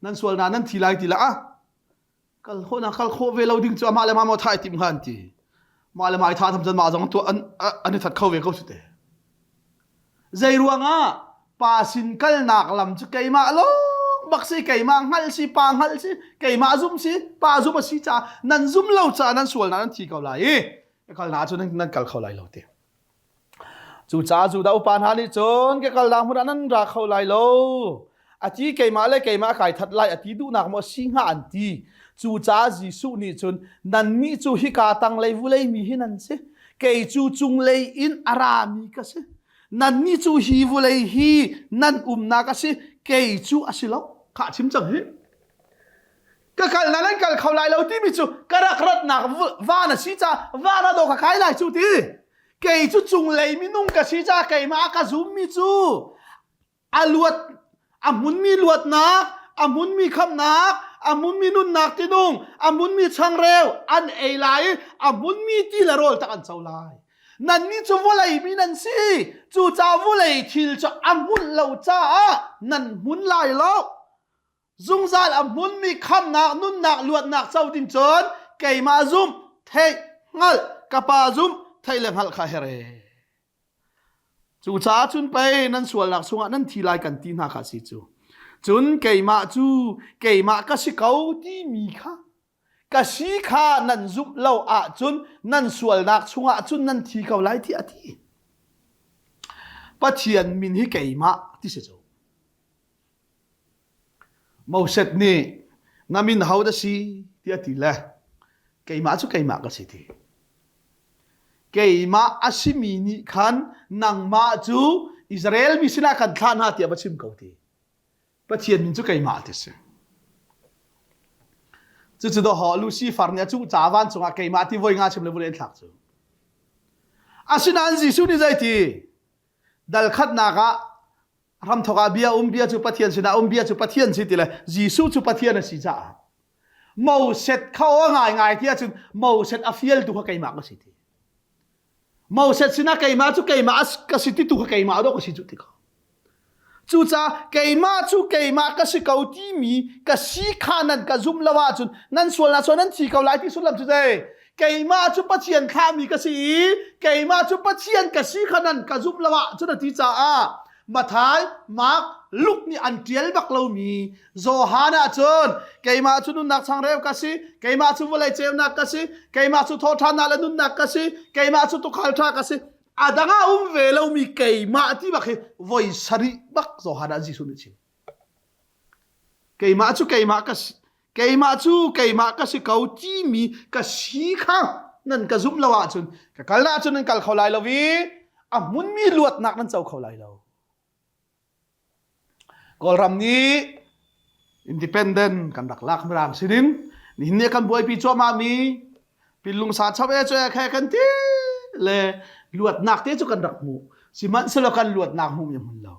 Nan sualnak nan thi lai ti la ah. Kal khawh na kal khawh ve lo ding cu amah le mah maw thai tim hnga an ti. Mah le mah i thah tham cun mah zong tuah an an i that kho ve ko su te. Zei ruangah pa sin kalnak lam cu keimah lawng bak si keimah hngalh si pa hngalh si keimah zum si pa zum a si caah nan zum lo caah nan sualnak nan thi ko lai i kal na cu nan kal kho lai lo ti. Cucaah Judah upa hna nih cun ka kalnak hmun ah nan ra kho lai lo. A ti keimah le keimah kai that lai a ti duhnak maw si hnga an ti. Cucaah Jesuh nih cun nannih cu hika tanglei vulei mi hi nan si. Kei cu cunglei in a rami ka si. Nannih cu hi vulei hi nan umnak a si. Kei cu a si lo. Khah chim cang hi. Ka kal na nan kal kho lai lo timi cu ka rak ratnak van a si caah van ah dawh ka kai lai cu ti. Kei cu cunglei minung ka si caah keimah ka zummi cu a luat a hmunmi luatnak a hmunmi khamhnak a hmunmi nunnak tinung a hmunmi changreu an ei lai i a hmunmi ti le rawl tak an co lai nannih cu vawlei mi nan si cucaah vawlei thil cu a hmunh lo caah nan hmun lai lo Zungzal a hmunmi khamnak nunnak luatnak co ding cun keimah zumh theih hngalh ka pa zumh theih le hngalh kha here. Cucaah cun pei nan sualnak chungah nan thi lai kan ti hna kha si cu. Cun keimah cu keimah ka si ko timi kha ka si kha nan zumh lo ahcun nan sualnak chungah cun nan thi ko lai tiah a ti. Pathian min hi keimah ti si cu. Moses nih na min ho dah si tiah a ti le keimah cu keimah ka si ti. Keimah a simi nih khan nangmah cu Israel mi sinah kan thlah hna tiah va chim ko ti. Pathian min cu keimah ti si. Cucu dawh Lucifer nih a cuh ca vancung ah keimah ti voi nga chim le vulei an thlak cu. Asinain Jesuh nih zeiti? Dal khatnak ah ramthok ah bia um bia cu Pathian sinah um bia cu Pathian si ti le Jesuh cu Pathian a si caah Moses kha aw ngaingai ti ahcun Moses a fialtu kha keimah ka si ti. Moses sinah keimah cu keimah ka si ti tu kha keimah dawh ka si cu ti kha. Cucaah keimah cu keimah ka si ko timi ka si kha nan ka zumh lo ahcun nan sualnak sual nan thi ko lai ti sullam cu zei? Keimah cu Pathian thlahmi ka si i keimah cu Pathian ka si kha nan ka zumh lo ahcun a ti caah Matthai, Mark, Luke nih an ṭial bak lomi Johan ah cun keimah cu nunnak changreu ka si, keimah cu vawlei ceunak ka si, keimah cu thawhṭhannak le nunnak ka si, keimah cu tuukhal ṭha ka si, a dang ah um ve lomi keimah ti bak hi voi sarih bak Johan ah Jesuh nih chim. Keimah cu keimah ka si, keimah cu keimah ka si ko timi ka si kha nan ka zumh lo ahcun ka kal ahcun nan kal kho lai lo i a hmunmi luatnak nan co kho lai lo. Kawlram nih independent kan rak lak mirang sinin nihin ni kan buaipi cuahmah mi pinlungsa chap e cu khe kan ti le luatnak te cu kan rak hmu sihmanhsehlaw kan luatnak hmu mi hmun lo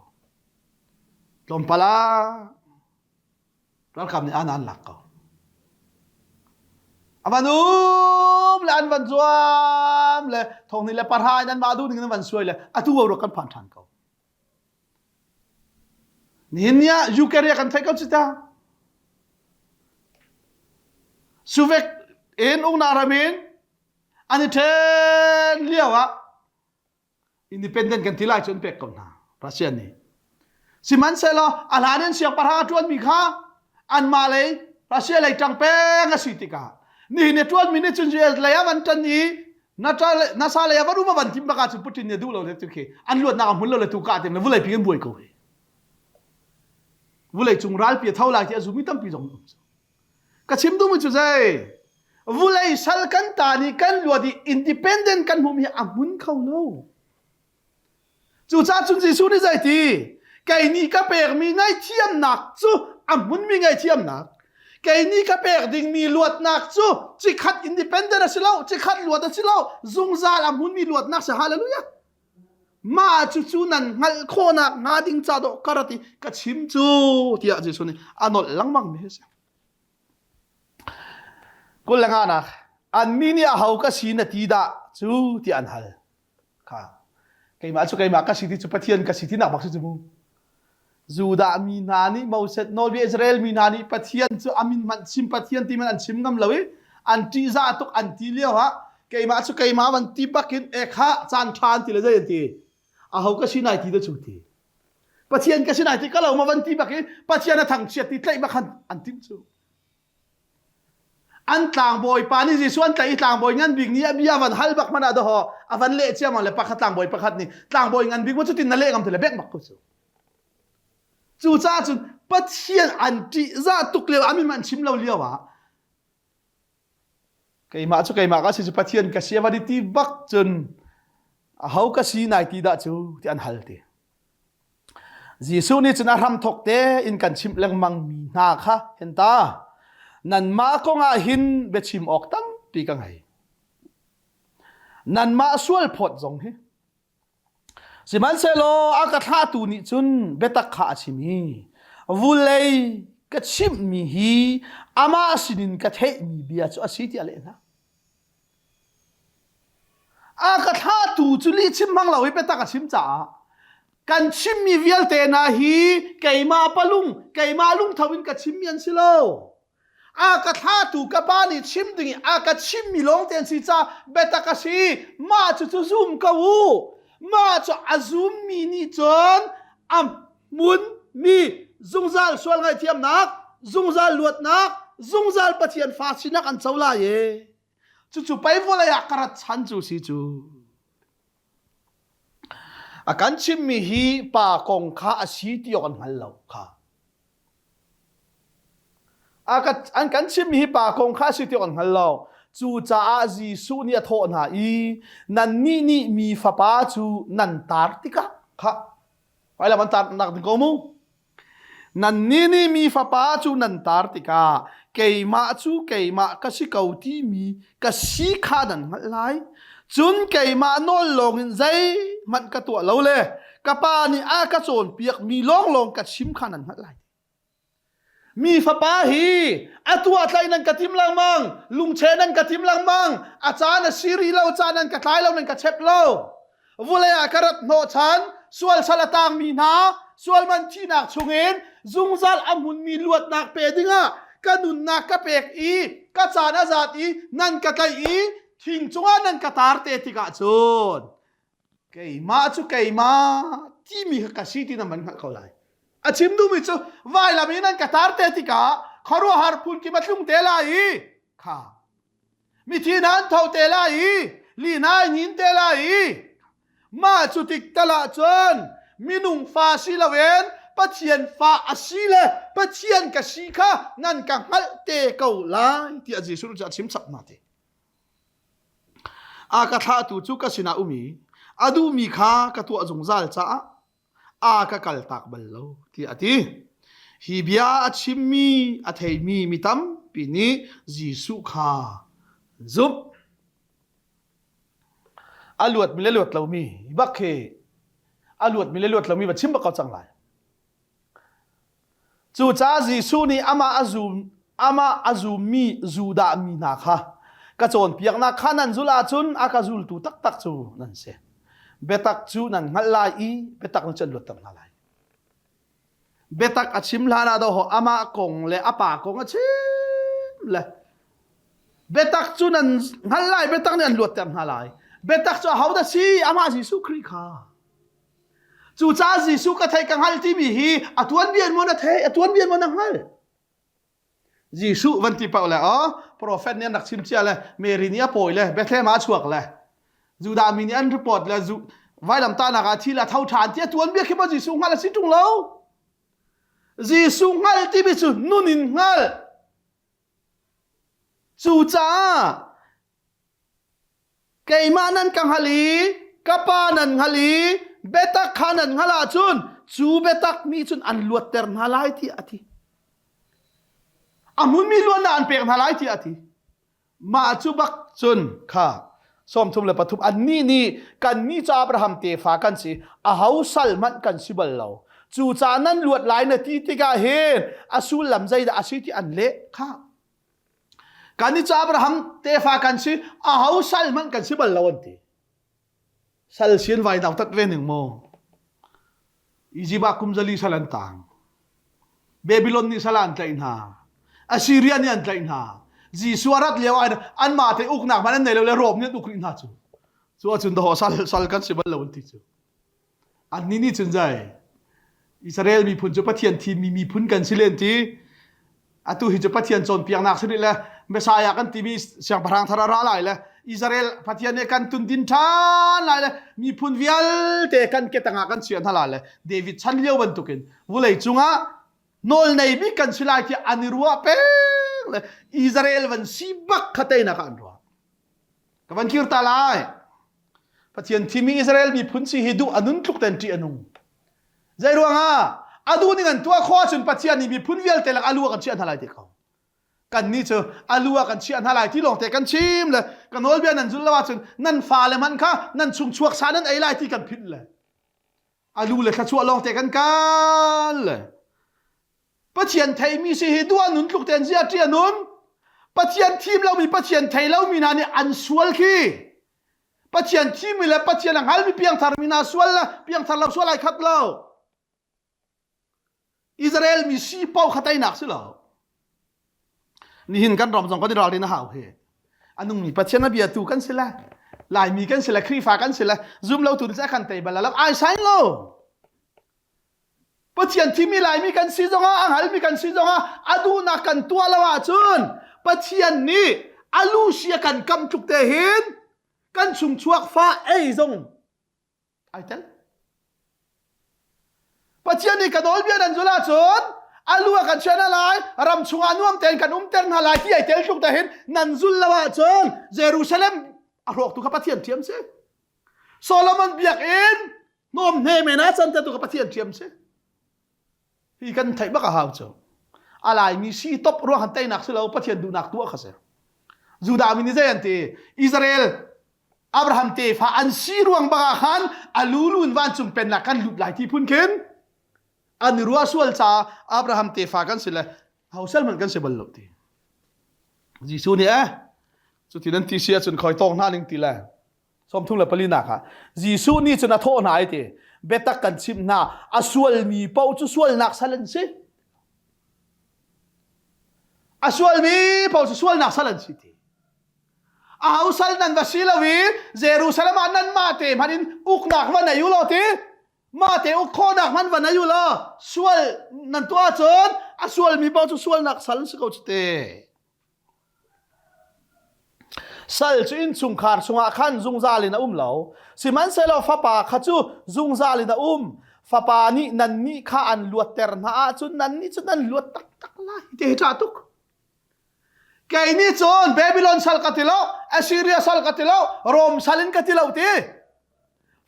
tlawmpal ah ralkap nih an an lak ko a van um le an van zuam le thong le parha in an mah duh ning in van suai le atu ro kan phan ṭhan ko Nihin ni ah Ukraine kan theih ko cu ta. Suvek in ungnak ram in an i ṭhen lio ah independent kan ti lai cu an pek ko hna Russia nih. Sihmanhsehlaw a hlan in siangpahrang a ṭuanmi kha anmah lei Russia lei ṭang peng a si tikah nihin i ṭuanmi nih cun US lei ah van ṭan i nasa lei ah van um a van tim bak ahcun Putin nih a duh lo le tu khi an luatnak a hmun lo le tu kah tim le vulei pi kan buai ko hi vulei cung ralpi a tho lai ti a zumi tampi zong um ka chim duhmi cu zei vulei sal kan ta nih kan luat i independent kan hmuh mi a hmun kho lo Cucaah cun Jesuh nih zeiti? Kei nih ka pekmi ngaihthiamnak cu a hmunmi ngaihthiamnak. Kei nih ka pek dingmi luatnak cu cikhat independent a si lo, cikhat luat a si lo, zungzal a hmunmi luatnak si. Hallelujah. Mah cucu nan hngalh khawhnak hnga ding ca dawh ka rat i ka chim cu tiah Jesuh nih a nolh lengmang mi a si. Kul le nganak annih nih aho ka si na ti dah cu tiah an hal. Kha keimah cu keimah ka si ti cu Pathian ka si ti nak bak si cu mu. Judah mi hna nih Moses nawlbia Israel mi hna nih Pathian cu a min hmanh chim Pathian ti hmanh an chim ngam lo i an ṭihzah tuk an ti lio ah keimah cu keimah van ti bakin e kha caan ṭha an ti le zei an ti aho ka si nai ti da cu ti Pathian ka si nai ti ka lo ma van ti bak i Pathian a thangchiat ti tlaih bak an timh cu An tlangbawi pa nih Jesuh an tlaih i tlangbawi ngan bik nih a bia van hal bak hmanh ah dawhaw a van leh ciammam le pakhat tlangbawi pakhat nih tlangbawi ngan bik maw cutin na leh ngam ti le bek bak ko cu. Cucaah cun Pathian an ṭihzah tuk lio ah min an chim lo lio ah keimah cu keimah ka si cu Pathian ka si a van i ti bak cun aho ka si nai ti dah cu ti an hal ti. Jesuh nih cun a hramthawk tein kan chimh lengmang mi hna kha hin ta nanmah kong ah hin biachim awk tampi ka ngei. Nanmah sualphawt zong hi Sihmanhsehlaw a ka thlahtu nih cun biatak kha a chim i vulei ka chimhmi hi amah sinin ka theihmi bia cu a si tiah a leh hna. A ka thlahtu cu lihchim hmang lo i biatak a chim caah kan chimmi vialte hna hi keimah palung keimah lungtho in ka chimmi an si lo. A ka thlahtu ka pa nih chim ding i a ka chimmi lawngte an si caah biatak a si. Mah cu cu zum ko u. Mah cu a zummi nih cun a hmunmi zungzal sual ngaihthiamnak, zungzal luatnak, zungzal Pathian fa sinak an co lai e. Cucu pei vawlei ah ka rat chan cu si cu. A kan chimmi hi pa kong kha a si ti awk an hngal lo kha. A ka, an kan chimmi hi pa kong kha a si ti awk an hngal lo. Cucaah Jesuh nih a thawh hna i nannih nih mi fapa cu nan tar tikah kha Hmailam an tar nak ding ko mu. Nannih nih mi fapa cu nan tar tikah keimah cu keimah ka si ko timi ka si kha nan hngalh lai. Cun keimah nawl lawngin zeihmanh ka tuah lo le ka Pa nih a ka cawnpiakmi lawnglawng ka chim kha nan hngalh lai. Mi fapa hi a tuah tlaih nan ka tim lengmang, lungcheh nan ka tim lengmang, a caan a si rih lo, caan nan ka tlai lo, nan ka chep lo. Vulei ah ka rat hnawhchan, sual sal a tangmi hna, sual man thihnak chungin zungzal a hmunmi luatnak pe dingah ka nunnak ka pek i ka caan a zat i nan ka tlaih i thing cungah nan ka tar te tikah cun keimah cu keimah timi kha ka si ti na man hngalh ko lai. A chim duhmi cu vailam i nan ka tar te tikah khuaruahhar phun kim a tlung te lai i kha mithi hna an tho te lai i li hna ai hnin te lai i mah cu tik tal ah cun minung fa si loin Pathian fa a si le Pathian ka si kha nan ka hngalh te ko lai tiah Jesuh nih a chim chap hna ti. A ka thlahtu cu ka sinah um i a duhmi kha ka tuah zungzal caah a ka kaltak bal lo tiah a ti. Hi bia a chimmi a theimi mi tampi nih Jesuh kha an zumh. A luatmi le luat lomi bak khi a luatmi le luat lomi va chim bak ko cang lai. Cucaah Jesuh nih amah a zum amah a zummi Judah mi hna kha ka cawnpiaknak kha nan zulh ahcun a ka zultu taktak cu nan si. Biatak cu nan hngalh lai i biatak nih cun luatter hna lai. Biatak a chim hlan ah dawh amah kong le a pa kong a chim le biatak cu nan hngalh lai biatak nih an luatter hna lai. Biatak cu ahodah si? Amah Jesuh Khrih kha. Cucaah Jesuh ka theih ka hngalh timi hi a tuanbia in maw na theih, a tuanbia in maw na hngalh? Jesuh van ti paoh le aw prophet nih an rak chim cia le Mary nih a pawi le Bethlehem ah a chuak le Judah mi nih an report le vailamtahnak ah thi le a tho ṭhan ti a tuanbia khi maw Jesuh hngalh a si ṭung lo. Jesuh hngalh timi cu nun in hngalh. Cucaah Keimah nan ka hngalh i ka Pa nan hngalh i biatak kha nan hngalh ahcun cu biatak nih cun an luatter hna lai tiah a ti. A hmunmi luatnak an pek hna lai tiah a ti. Mah cu bak cun kha 33 annih nih kannih cu Abraham tefa kan si aho sal hmanh kan si bal lo cucaah nan luat lai na ti tikah hin a sullam zeidah a si ti an leh kha Kan i cu Abraham tefa kan si, aho sal hmanh kan si bal lo an ti. Sal sin vai dau tat ve ning maw? Egypt ah kum zali sal an tang. Babylon nih sal an tlaih hna. Assyria nih an tlaih hna. Jesuh a rat lio ah anmah te uknak hmanh an nei lo le Rom nih an uk rih hna cu. Cu ahcun dawh sal sal kan si bal lo an ti cu. Annih nih cun zei Israel miphun cu Pathian thimmi miphun kan si len ti atu hi cu Pathian cawnpiaknak si rih le Messiah kan timi siangpahrang thar a ra lai le Israel Pathian nih kan tundin ṭhan lai le miphun vialte kan ke tangah kan chiah hna lai le David chan lio bantukin vulei cungah nawl nei bik kan si lai tiah an i ruah peng le Israel van si bak kha teinak ah an ruah. Ka van kir ta lai. Pathian thimi Israel miphun si hi duh a nun tluk ten ṭih a nung. Zei ruangah a duh ning an tuah khawh ahcun Pathian nih miphun vialte lak a lu ah kan chiah hna lai ti ko. Kannih cu a lu ah kan chiah hna lai ti lawng te kan chim le ka nawlbia nan zul lo ahcun nan fale hmanh kha nan chung chuak sa nan ei lai ti kan philh le a lu le thluachuah lawng te kan kal le Pathian theimi si hi duh nun tluk ten zia ṭih a nun. Pathian thim lomi Pathian thei lomi hna nih an sual khi. Pathian thimmi le Pathian a hngalmi piangthar mi hna sual le piangthar lo sual ai khat lo. Israel mi si paoh kha teinak si lo. Nihin kan ram zong kan i ralrin a hau hi. A nungmi Pathian a biatu kan si le Laimi kan si le Khrihfa kan si le zum lo tu nih kan tei bal lo ai sain lo. Pathian thimi Laimi kan si zongah a hngalmi kan si zongah a duhnak kan tuah lo ahcun Pathian nih a lu sia kan kam tluk te hin kan chungchuak fa ei zong ai tel. Pathian nih ka nawlbia nan zulh ahcun a lu a kan chiah hna lai ram chungah nuam tein kan umter hna lai ti ai tel tluk te hin nan zul lo ahcun Jerusalem a hrawktu kha Pathian ṭhiam si. Solomon biakinn hnawm hne men ah can tu ka Pathian ṭhiam si. Hi kan theih bak a hau cu. A laimi si top ruang han teinak si lo Pathian duhnak tuah kha si. Judah mi nih zei an ti? Israel. Abraham tefa an si ruang bang ah khan a lulu in vancung pennak kan lut lai ti phun khin an i ruah sual caah Abraham tefa kan si le hosel hmanh kan si bal lo ti. Jesuh nih eh cuti nan ti si ahcun khoi tawng hna ning ti le 34 nak ah Jesuh nih cun a thawh hna ai ti biatak kan chimh hna a sualmi paoh cu sualnak sal an si a sualmi paoh cu sualnak sal an si ti aho sal nan va si lo i Jerusalem ah nan mah te hmanh in uknak va nei u law ti mah te uk khawhnak hmanh va nei u law sual nan tuah ahcun a sualmi paoh cu sualnak sal an si ko cu te Sal cu innchungkhar chungah khan zungzal in a um lo. Sihmanhsehlaw fapa kha cu zungzal in a um. Fapa nih nannih kha an luatter hna ahcun nannih cu nan luat taktak lai. Ti hi ṭha tuk. Kei nih cun Babylon sal ka ti lo, Assyria sal ka ti lo, Rom sal in ka ti lo ti.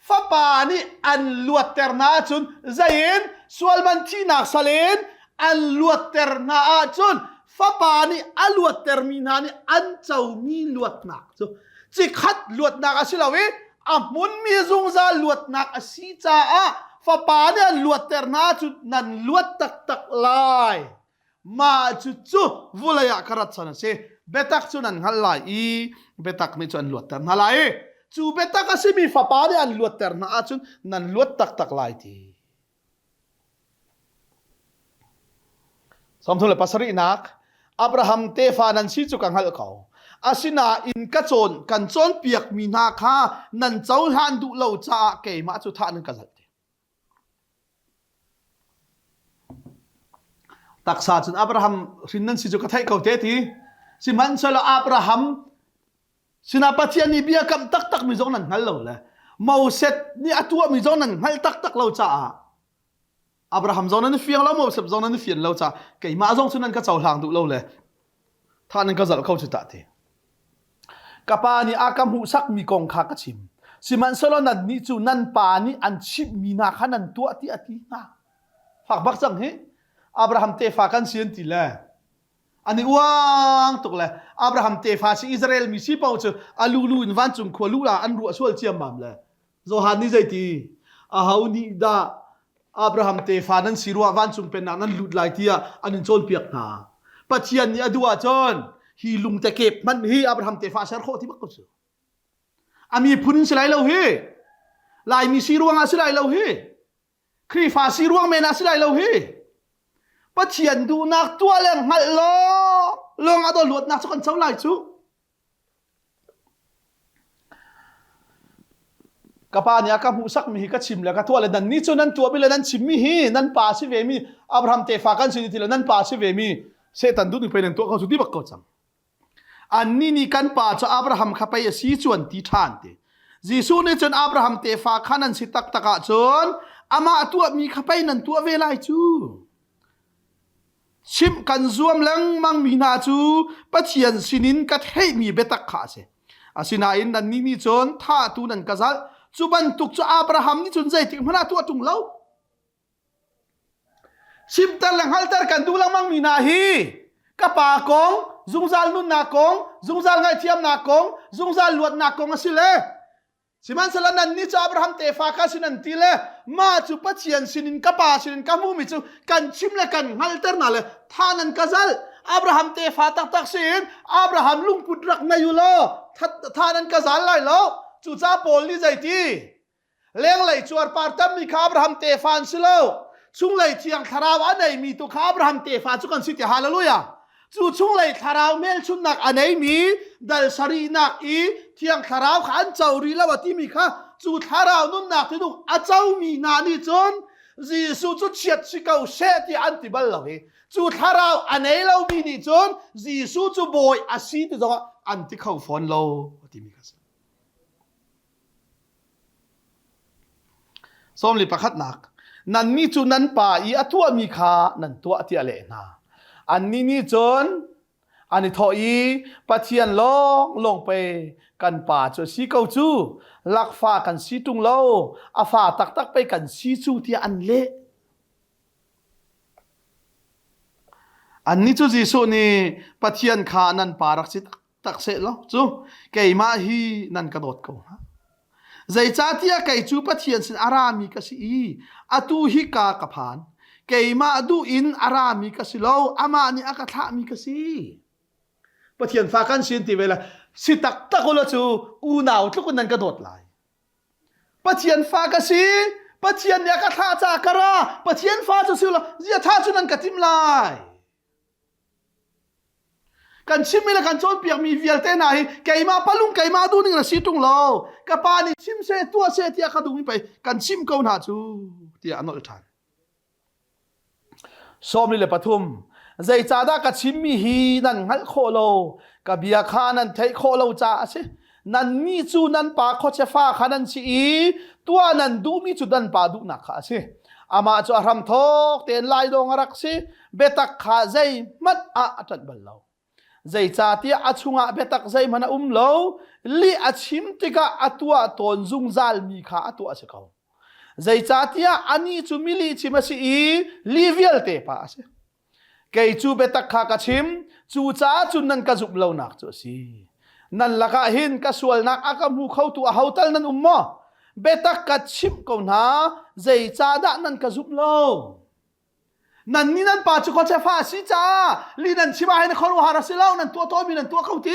Fapa nih an luatter hna ahcun zeiin sualman thihnak sal in an luatter hna ahcun fapa nih a luattermi hna nih an comi luatnak cu cikhat luatnak a si lo i a hmunmi zungzal luatnak a si caah fapa nih an luatter hna ahcun nan luat taktak lai. Mah cucu vulei ah ka rat chan a si. Biatak cu nan hngalh lai i biatak nih cu an luatter hna lai i cu biatak a simi fapa nih an luatter hna ahcun nan luat taktak lai ti. 37nak Abraham tefa nan si cu ka hngalh ko. Asinain ka cawn kan cawnpiakmi hna kha nan cohlan duh lo caah keimah cu thah nan ka zalh ti. Taksa cun Abraham hrin nan si cu ka theih ko te ti. Sihmanhsehlaw Abraham sinah Pathian nih bia kamh taktak mi zong nan hngal lo le Moses nih a tuahmi zong nan hngalh taktak lo caah Abraham zong nan i fiang lo Moses zong nan i fian lo caah keimah zong cu nan ka cohlang duh lo le Thah nan ka zalh kho cu tah ti. Ka pa nih a ka hmuhsakmi kong kha ka chim. Sihmanhsehlaw nannih cu nan pa nih an chimhmi hna kha nan tuah ti a ti hna. Fak bak cang hi. Abraham tefa kan si an ti le an i uang tuk le Abraham tefa si Israel mi si paoh cu a lulu in vancung khua lu ah an ruah sual ciammam le Johan nih zeiti aho nih dah Abraham tefa nan si ruah vancung pennak nan lut lai tiah an in cawnpiak hna. Pathian nih a duh ahcun hi lungte kep hmanh hi Abraham tefa ser khawh ti bak ko cu. A miphun in si lai lo hi. Laimi si ruangah si lai lo hi. Khrihfa si ruang men ah si lai lo hi. Pathian duhnak tuah le hngalh law lawng ah luatnak cu kan co lai cu. Ka pa nih a ka hmuhsakmi hi ka chim le ka tuah le nan nih cu nan tuahmi le nan chimmi hi nan pa si vemi Abraham tefa kan si ti le nan pa si vemi Satan duh ning pei nan tuah ko cu ti bak ko cang. Annih nih kan pa cu Abraham kha pei a si cu an ti ṭhan ti. Jesuh nih cun Abraham tefa kha nan si taktak ahcun amah tuahmi kha pei nan tuah ve lai cu. Chimh kan zuam lengmang mi hna cu Pathian sinin ka theihmi biatak kha a si. Asinain nannih nih cun thahtu nan ka zalh. Cu bantuk cu Abraham nih cun zeitik hmanh ah tuah ṭung lo. Chimter le hngalhter kan duh lengmang mi hna hi ka pa kong, zungzal nunnak kong, zungzal ngaihthiamnak kong, zungzal luatnak kong a si le Sihmanhsehlaw nannih cu Abraham tefa ka sin an ti le mah cu Pathian sinin ka pa sinin ka hmuhmi cu kan chim le kan hngalhter hna le tha nan ka zalh. Abraham tefa taktak siin Abraham lungput rak ngei u law tha nan ka zal lai lo. Cucaah Paul nih zeiti? Lenglei cuarpar tammi kha Abraham tefa an si lo. Chunglei thiang thlarau a neimi tu kha Abraham tefa cu kan si ti hallelujah. Cu chunglei thlarau hmelchunhnak a neimi dal sarihnak i thiang thlarau kha an co rih lo a timi kha cu thlarau nunnak tinung a comi hna nih cun Jesuh cu chiat si ko seh tiah an ti bal lo i cu thlarau a nei lomi nih cun Jesuh cu bawi a si ti zongah an ti kho fawn lo a timi kha si. Sawmli pakhatnak nannih cu nan pa i a tuahmi kha nan tuah tiah a leh hna. Annih nih cun an i thawh i Pathian lawnglawng pei kan pa cu a si ko cu lakfa kan si ṭung lo a fa taktak pei kan si cu tiah an leh. Annih cu Jesuh nih Pathian kha nan pa rak si tak. tak seh law cu keimah hi nan ka dawt ko hnga. Zeicahtiah kei cu Pathian sin a rami ka si i atu hika ka phan. Keimah duh in a rami ka si lo, amah nih a ka thlahmi ka si. Pathian fa kan sin ti ve le si taktak ulaw cu unau tluk in nan ka dawt lai. Pathian fa ka si, Pathian nih a ka thlah caah ka ra, Pathian fa cu si ulaw zia tha cu nan ka timh lai. Kan chimmi le kan cawnpiakmi vialte hna hi keimah palung keimah duhning na si ṭung lo. Ka pa nih chim seh tuah seh tiah ka duhmi pei kan chim ko hna cu tiah a nolh ṭhan. 13 Zeicahdah ka chimmi hi nan hngalh khawh lo? Ka bia kha nan theih khawh lo caah a si. Nannih cu nan pa khuachia fa kha nan si i tuah nan duhmi cu nan pa duhnak kha a si. Amah cu a hramthawk tein laidawng a rak si, biatak kha zeihmanh ah a ṭanh bal lo. Zeicahtiah a chungah biatak zeihmanh a um lo, lih a chim tikah a tuah tawn zungzalmi kha a tuah a si ko. Zeicahtiah anih cu milihchim a si i lih vialte pa a si. Kei cu biatak kha ka chim, cucaah cun nan ka zumh lonak cu a si. Nan lakah hin ka sualnak a ka hmu khotu aho tal nan um maw? Biatak ka chimh ko hna, zeicahdah nan ka zumh lo? Nannih nan pa cu khuachia fa a si caah li nan chim ah hin khuaruahhar a si lo, nan tuah tawnmi nan tuah ko ti.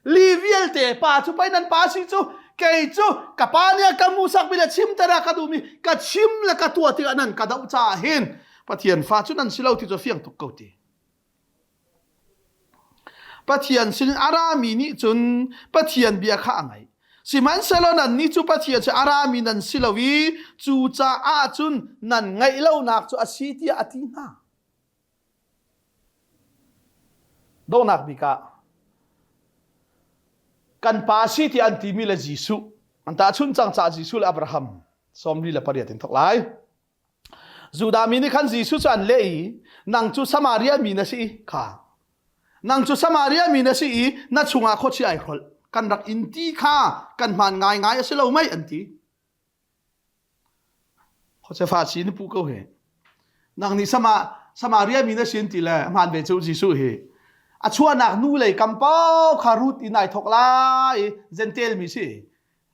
Li vialte pa cu pei nan pa si cu kei cu ka pa nih a ka hmuhsakmi le chimter a ka duhmi ka chim le ka tuah tikah nan ka doh caah hin Pathian fa cu nan si lo ti cu fiang tuk ko ti. Pathian sin a rami nih cun Pathian bia kha a ngaih. Sihmanhsehlaw nannih cu Pathian cu a rami nan si lo i cucaah cun nan ngaih lonak cu a si tiah a ti hna. Donghnak bik ah kan pa si ti an timi le Jesuh an tahchunh cang caah Jesuh le Abraham 48 in thok lai. Judah mi nih khan Jesuh cu an leh i nang cu Samaria mi na si kha nang cu Samaria mi na si i na chungah khuachia ai hrolh kan rak in ti kha kan hmaan ngaingai a si lo mei an ti. Khuachefa si na puh ko hi. Nang nih sama Samaria mi na sin ti le hmaan ve cu Jesuh hi. A chuahnak nu lei kam pau kha Ruth in ai thok lai i Gentile mi si.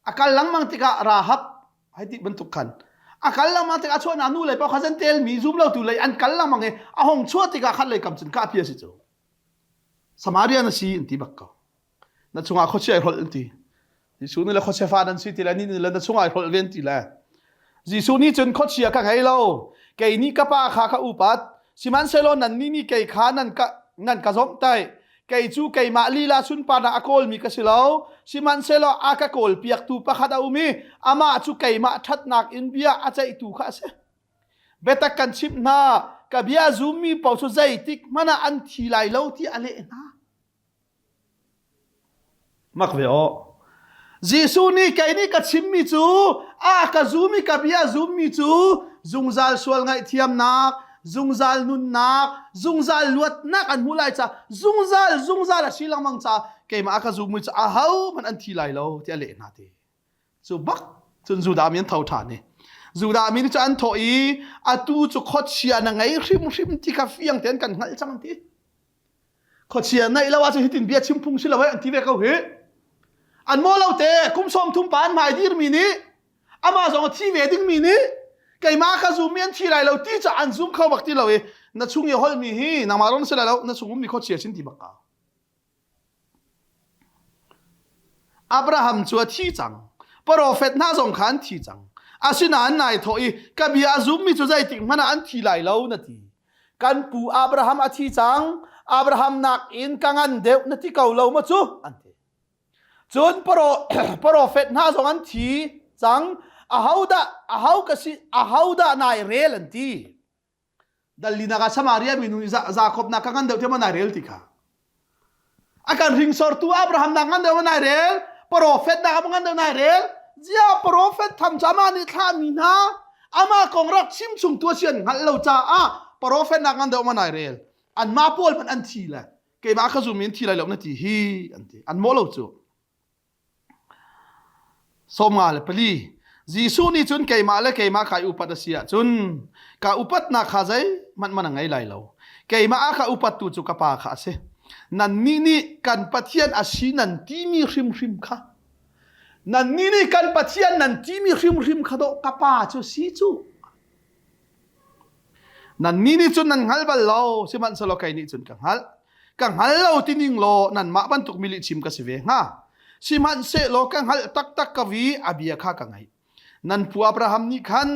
A kal lengmang tikah Rahab hei ti bantuk khan a kal lengmang tikah a chuahnak nu lei pau kha Gentile mi zum lo tu lei an kal lengmang i a hong chuah tikah khat lei kam cun kahpi a si cu. Samaria na si an ti bak ko. Na chungah khuachia ai hrolh an ti. Jesuh nih le khuachia fa nan si ti le ni nih le na chungah ai hrolh ven ti le Jesuh nih cun khuachia ka ngei lo kei nih ka pa kha ka upat sihmanhsehlaw nannih nih kei kha nan ka nan ka zomhtaih kei cu keimah lila sunparnak a kawlmi ka si lo sihmanhsehlaw a ka kawlpiaktu pakhat a um i amah cu keimah ṭhatnak in bia a ceihtu kha a si biatak kan chimh hna ka bia zummi paoh cu zeitik hmanh ah an thi lai lo tiah a leh hna Mak ve aw. Jesuh nih kei nih ka chimmi cu a ka zum i ka bia zummi cu zungzal sual ngaihthiamnak, zungzal nunnak, zungzal luatnak an hmuh lai ca zungzal zungzal a si lengmang ca keimah a ka zummi cu ahohmanh an thi lai lo tiah a leh hna ti. Cu bak cun Judah mi an tho ṭhan i Judah mi nih cu an thawh i atu cu khuachia na ngei hrimhrim ti kha fiang tein kan hngalh cang ti. Khuachia naih lo ahcun hitin bia chim phung si lo an ti ve ko hi. An maw lo te kum 30 pa an hmai dirmi nih amah zong a thi ve dingmi nih keimah ka zum mi an thi lai lo ti ca an zum kho bak ti lo i na chung i holmi hi nangmah ron si lai lo na chung ummi khuachia sin ti bak ka. Abraham cu a thi cang. Profet hna zong kha an thi cang. Asinain nai thawh i ka bia a zummi cu zeitik hmanh ah an thi lai lo na ti. Kan pu Abraham a thi cang. Abraham nakin ka ngan deuh na ti ko lo maw cu? An ti. Cun profet hna zong an thi cang. Ahodah aho ka si ahodah nai rel an ti. Dallinak ah Samaria minu nih Jakob nak ka ngan deuh tiah nai rel ti kha. A kan hringsortu Abraham nak ngan deuh nai rel, profet nak ngan deuh nai rel. Zia profet tham cu amah nih thlahmi hna, amah kong rak chim chung tu si an hngalh lo caah profet nak ngan deuh ma nai rel. Anmah pawl hmanh an thi le keimah ka zum in thi lai lo na ti hi an ti. An mawh lo cu. 54 Jesuh nih cun keimah le keimah kai upat a si ahcun ka upatnak kha zeihmanh man a ngei lai lo. Keimah a ka upattu cu ka Pa kha a si. Nannih nih kan Pathian a si nan timi hrimhrim kha nannih nih kan Pathian nan timi hrimhrim kha dawh ka pa cu si cu. Nannih nih cun nan hngal bal lo, sihmanhsehlaw kei nih cun ka hngalh. Ka hngal lo ti ning law nanmah bantuk mi lihchim ka si ve hnga. Sihmanhsehlaw ka hngalh taktak ko i a bia kha ka ngaih. Nan pu Abraham nih khan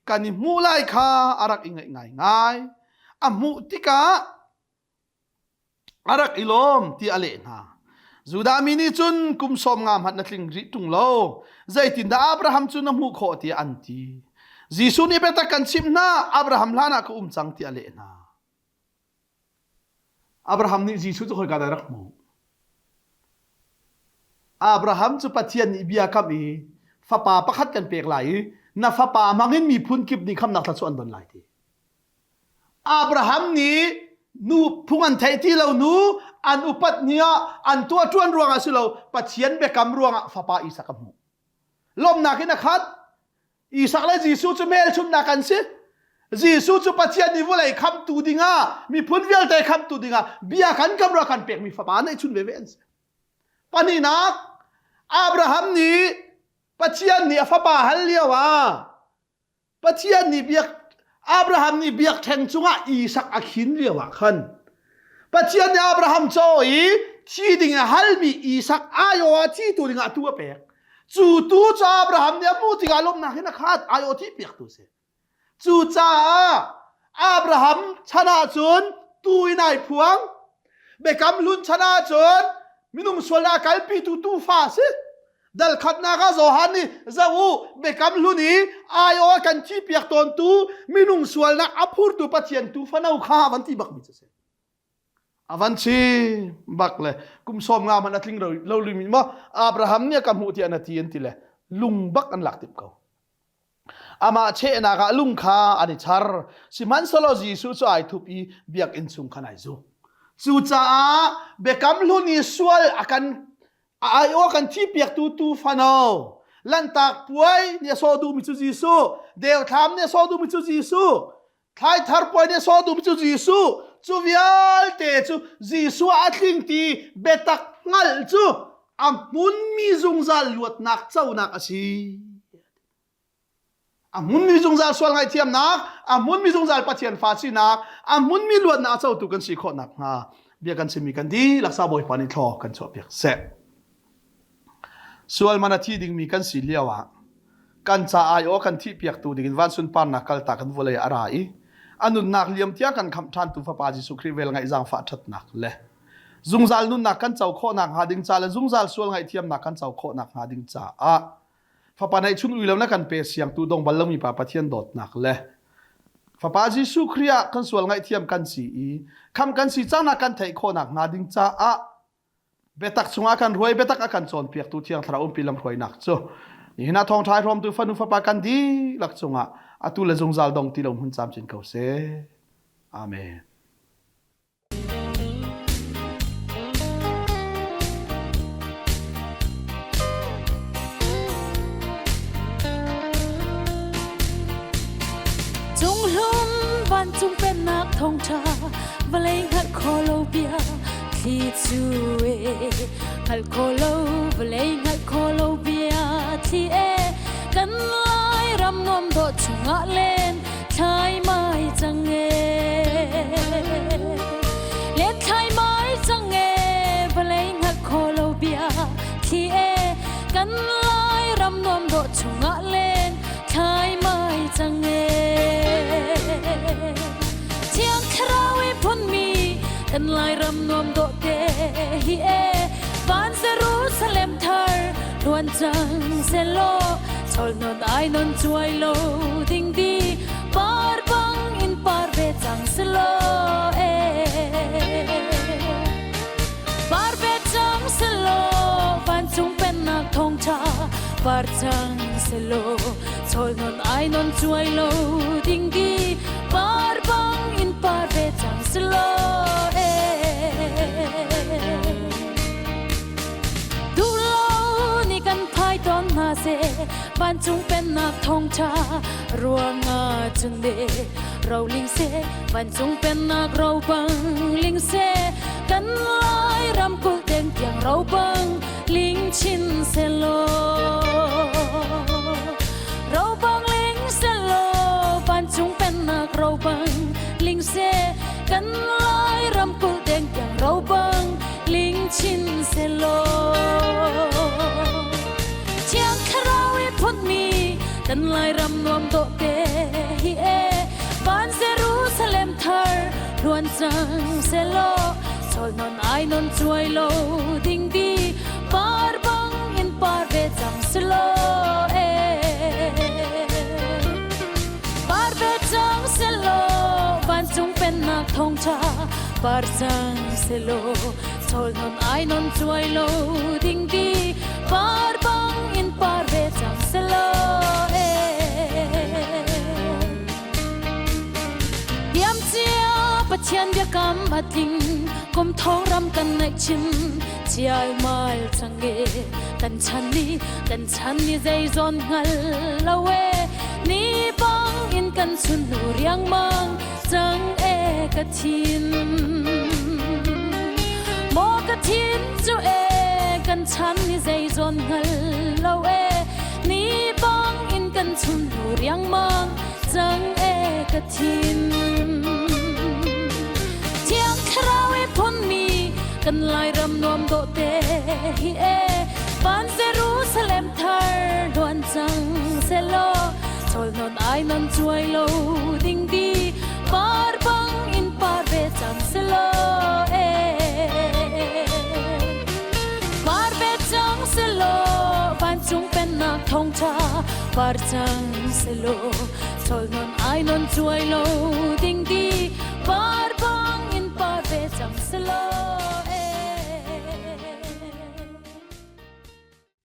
kan i hmuh lai kha a rak i ngaih ngaingai. A hmuh tikah a rak i lawm ti a leh hna. Judah mi nih cun kum 50 hmanh na tling rih ṭung lo. Zeitindah Abraham cu na hmuh khawh tiah an ti. Jesuh nih biatak kan chimh hna, Abraham hlanah ka um cang tiah a leh hna. Abraham nih Jesuh cu khoika dah rak hmuh? Abraham cu Pathian nih bia kam i fapa pakhat kan pek lai i na fapa hmangin miphun kip nih khamnak thluachuah an don lai ti. Abraham nih nu phung an theih ti lo nu an upat ni ah an tuah ṭuan ruangah si lo Pathian biakam ruangah fapa Isak a hmuh. Lawmhnak in a khat. Isak le Jesuh cu hmelchunhnak an si. Jesuh cu Pathian nih vawlei khamtu dingah miphun vialte khamtu dingah bia kan kam ruah kan pekmi fapa neihchun veve an si. Pahnihnak Abraham nih Pathian nih a fapa hal lio ah Pathian nih biak Abraham nih biakṭheng cungah Isak a khin lio ah khan Pathian nih Abraham caw i thi ding a halmi Isak aiawh ah thi tu dingah tu a pek. Cu tu cu Abraham nih a hmuh tikah lawmhnak in a khat aiawh thi piaktu si. Cucaah Abraham chan ahcun tu in ai phuang. Biakam hlun chan ahcun minung sualnak a kalpitu tuufa a si. Dal khatnak ah Johan nih zoh u biakam hlun i aiawh a kan thihpiak tawntu minung sualnak a phurtu Pathian tuufano kha van ti bakmi cu a si. A van chim bak le kum 50 hmanh a tling lo limi maw Abraham nih a ka hmuh tiah na ti an ti le lung bak an lak timh ko. Amah chehnak ah lung kha an i char. Sihmanhsehlaw Jesuh cu ai thup i biakinn chung khan ai zuk. Cucaah biakam hlun i sual a kan aiawh kan thihpiaktu tuufano lanhtak puai nih a sawh duhmi cu Jesuh deuthlam nih a sawh duhmi cu Jesuh thlaithar puai nih a sawh duhmi cu Jesuh cu vialte cu Jesuh a tling ti biatak hngalh cu a hmunmi zungzal luatnak conak a si. A hmunmi zungzal sual ngaihthiamnak, a hmunmi zungzal Pathian fa sinak, a hmunmi luatnak a cotu kan si khawh nakhnga bia kan chimmi kan dihlak sa Bawipa nih thlaw kan chuahpiak seh. Sual man a thi dingmi kan si lio ah kan ca ai aw kan thihpiaktu dingin van sunparnak kalta kan vawlei a ra i a nunnak liam tiang kan khamh ṭhantu Fapa Jesuh Khrih vel ngaih zaangfah ṭhatnak le zungzal nunnak kan co khawh nakhnga ding ca le zungzal sual ngaihthiamnak kan co khawh nakhnga ding caah Fapa neihchun ui lo na kan pe siangtu dong bal lomi pa Pathian dawtnak le Fapa Jesuh Khrih ah kan sual ngaihthiam kan si i kham kan si cangnak kan theih khawhnak hnga ding caah biatak chungah kan hruai biatak a kan cawnpiaktu Thiang Thlarau umpi lamhruainak cu nihin ah thawngṭha hrawmtu fanu fapa kan dihlak cungah atu le zungzal dong ti lo hmun camcin ko seh. Amen. Cunghlum vancung pennak thawngṭha vawlei hngalh khawh lo bia thli cu e hngalh khawh lo vawlei hngalh khawh lo bia thli e kan lai ram nuam dawh chungah len thlai mai cang e len thlai mai cang e vawlei hngalh khawh lo bia thli e kan lai ram nuam dawh chungah len thlai mai cang e thiang thlarau i phunmi kan lai ram nuam dawh te hi e van Jerusalem thar luan cang selaw chol non ai non chuai lo ding di par bang in par ve cang selaw e par ve cang selaw vancung pennak thawngtha par cang selaw chol non ai non chuai lo ding di par bang in par ve cang selaw e Duhlo ni kan phai tawn hna seh vancung pennak thawngṭha ruangah cun le roling seh vancung pennak ro bang ling seh kan. Kan lai ramkulh deng tiang ro bang ling chin selaw. Ro bang ling selaw vancung pennak ro bang ling se kan lai ramkulh deng tiang ro bang ling chin selaw. Thiang Thlarau i phunmi kan Lairam nuam dawh te hi e van Jerusalem thar hluan cang selaw chawl non ai non chuai lo ding di par bang in par ve cang selaw e par ve cang selaw vancung pennak thawngṭha par cang selaw chawl non ai non chuai lo ding di par bang in par ve cang selaw e Tiam cia Pathian biakam a tling kum thong ram kan ngaih chin chial mal cang e kan chan ni kan chan ni zei zawn hngal lo e ni bang in kan chun hnu riangmang cang e ka thin maw ka thin cu e kan chan ni zei zawn hngal lo e ni bang in kan chun hnu riangmang cang e ka thin Thiang Thlarau i phunmi kan Lairam nuam dawh te hi e van Jerusalem thar hluan cang selaw chawl non ai non chuai lo ding di par bang in par ve cang selaw e par ve cang selaw vancung pennak thawngṭha par cang selaw chawl non ai non chuai lo ding di par bang in par ve cang selaw.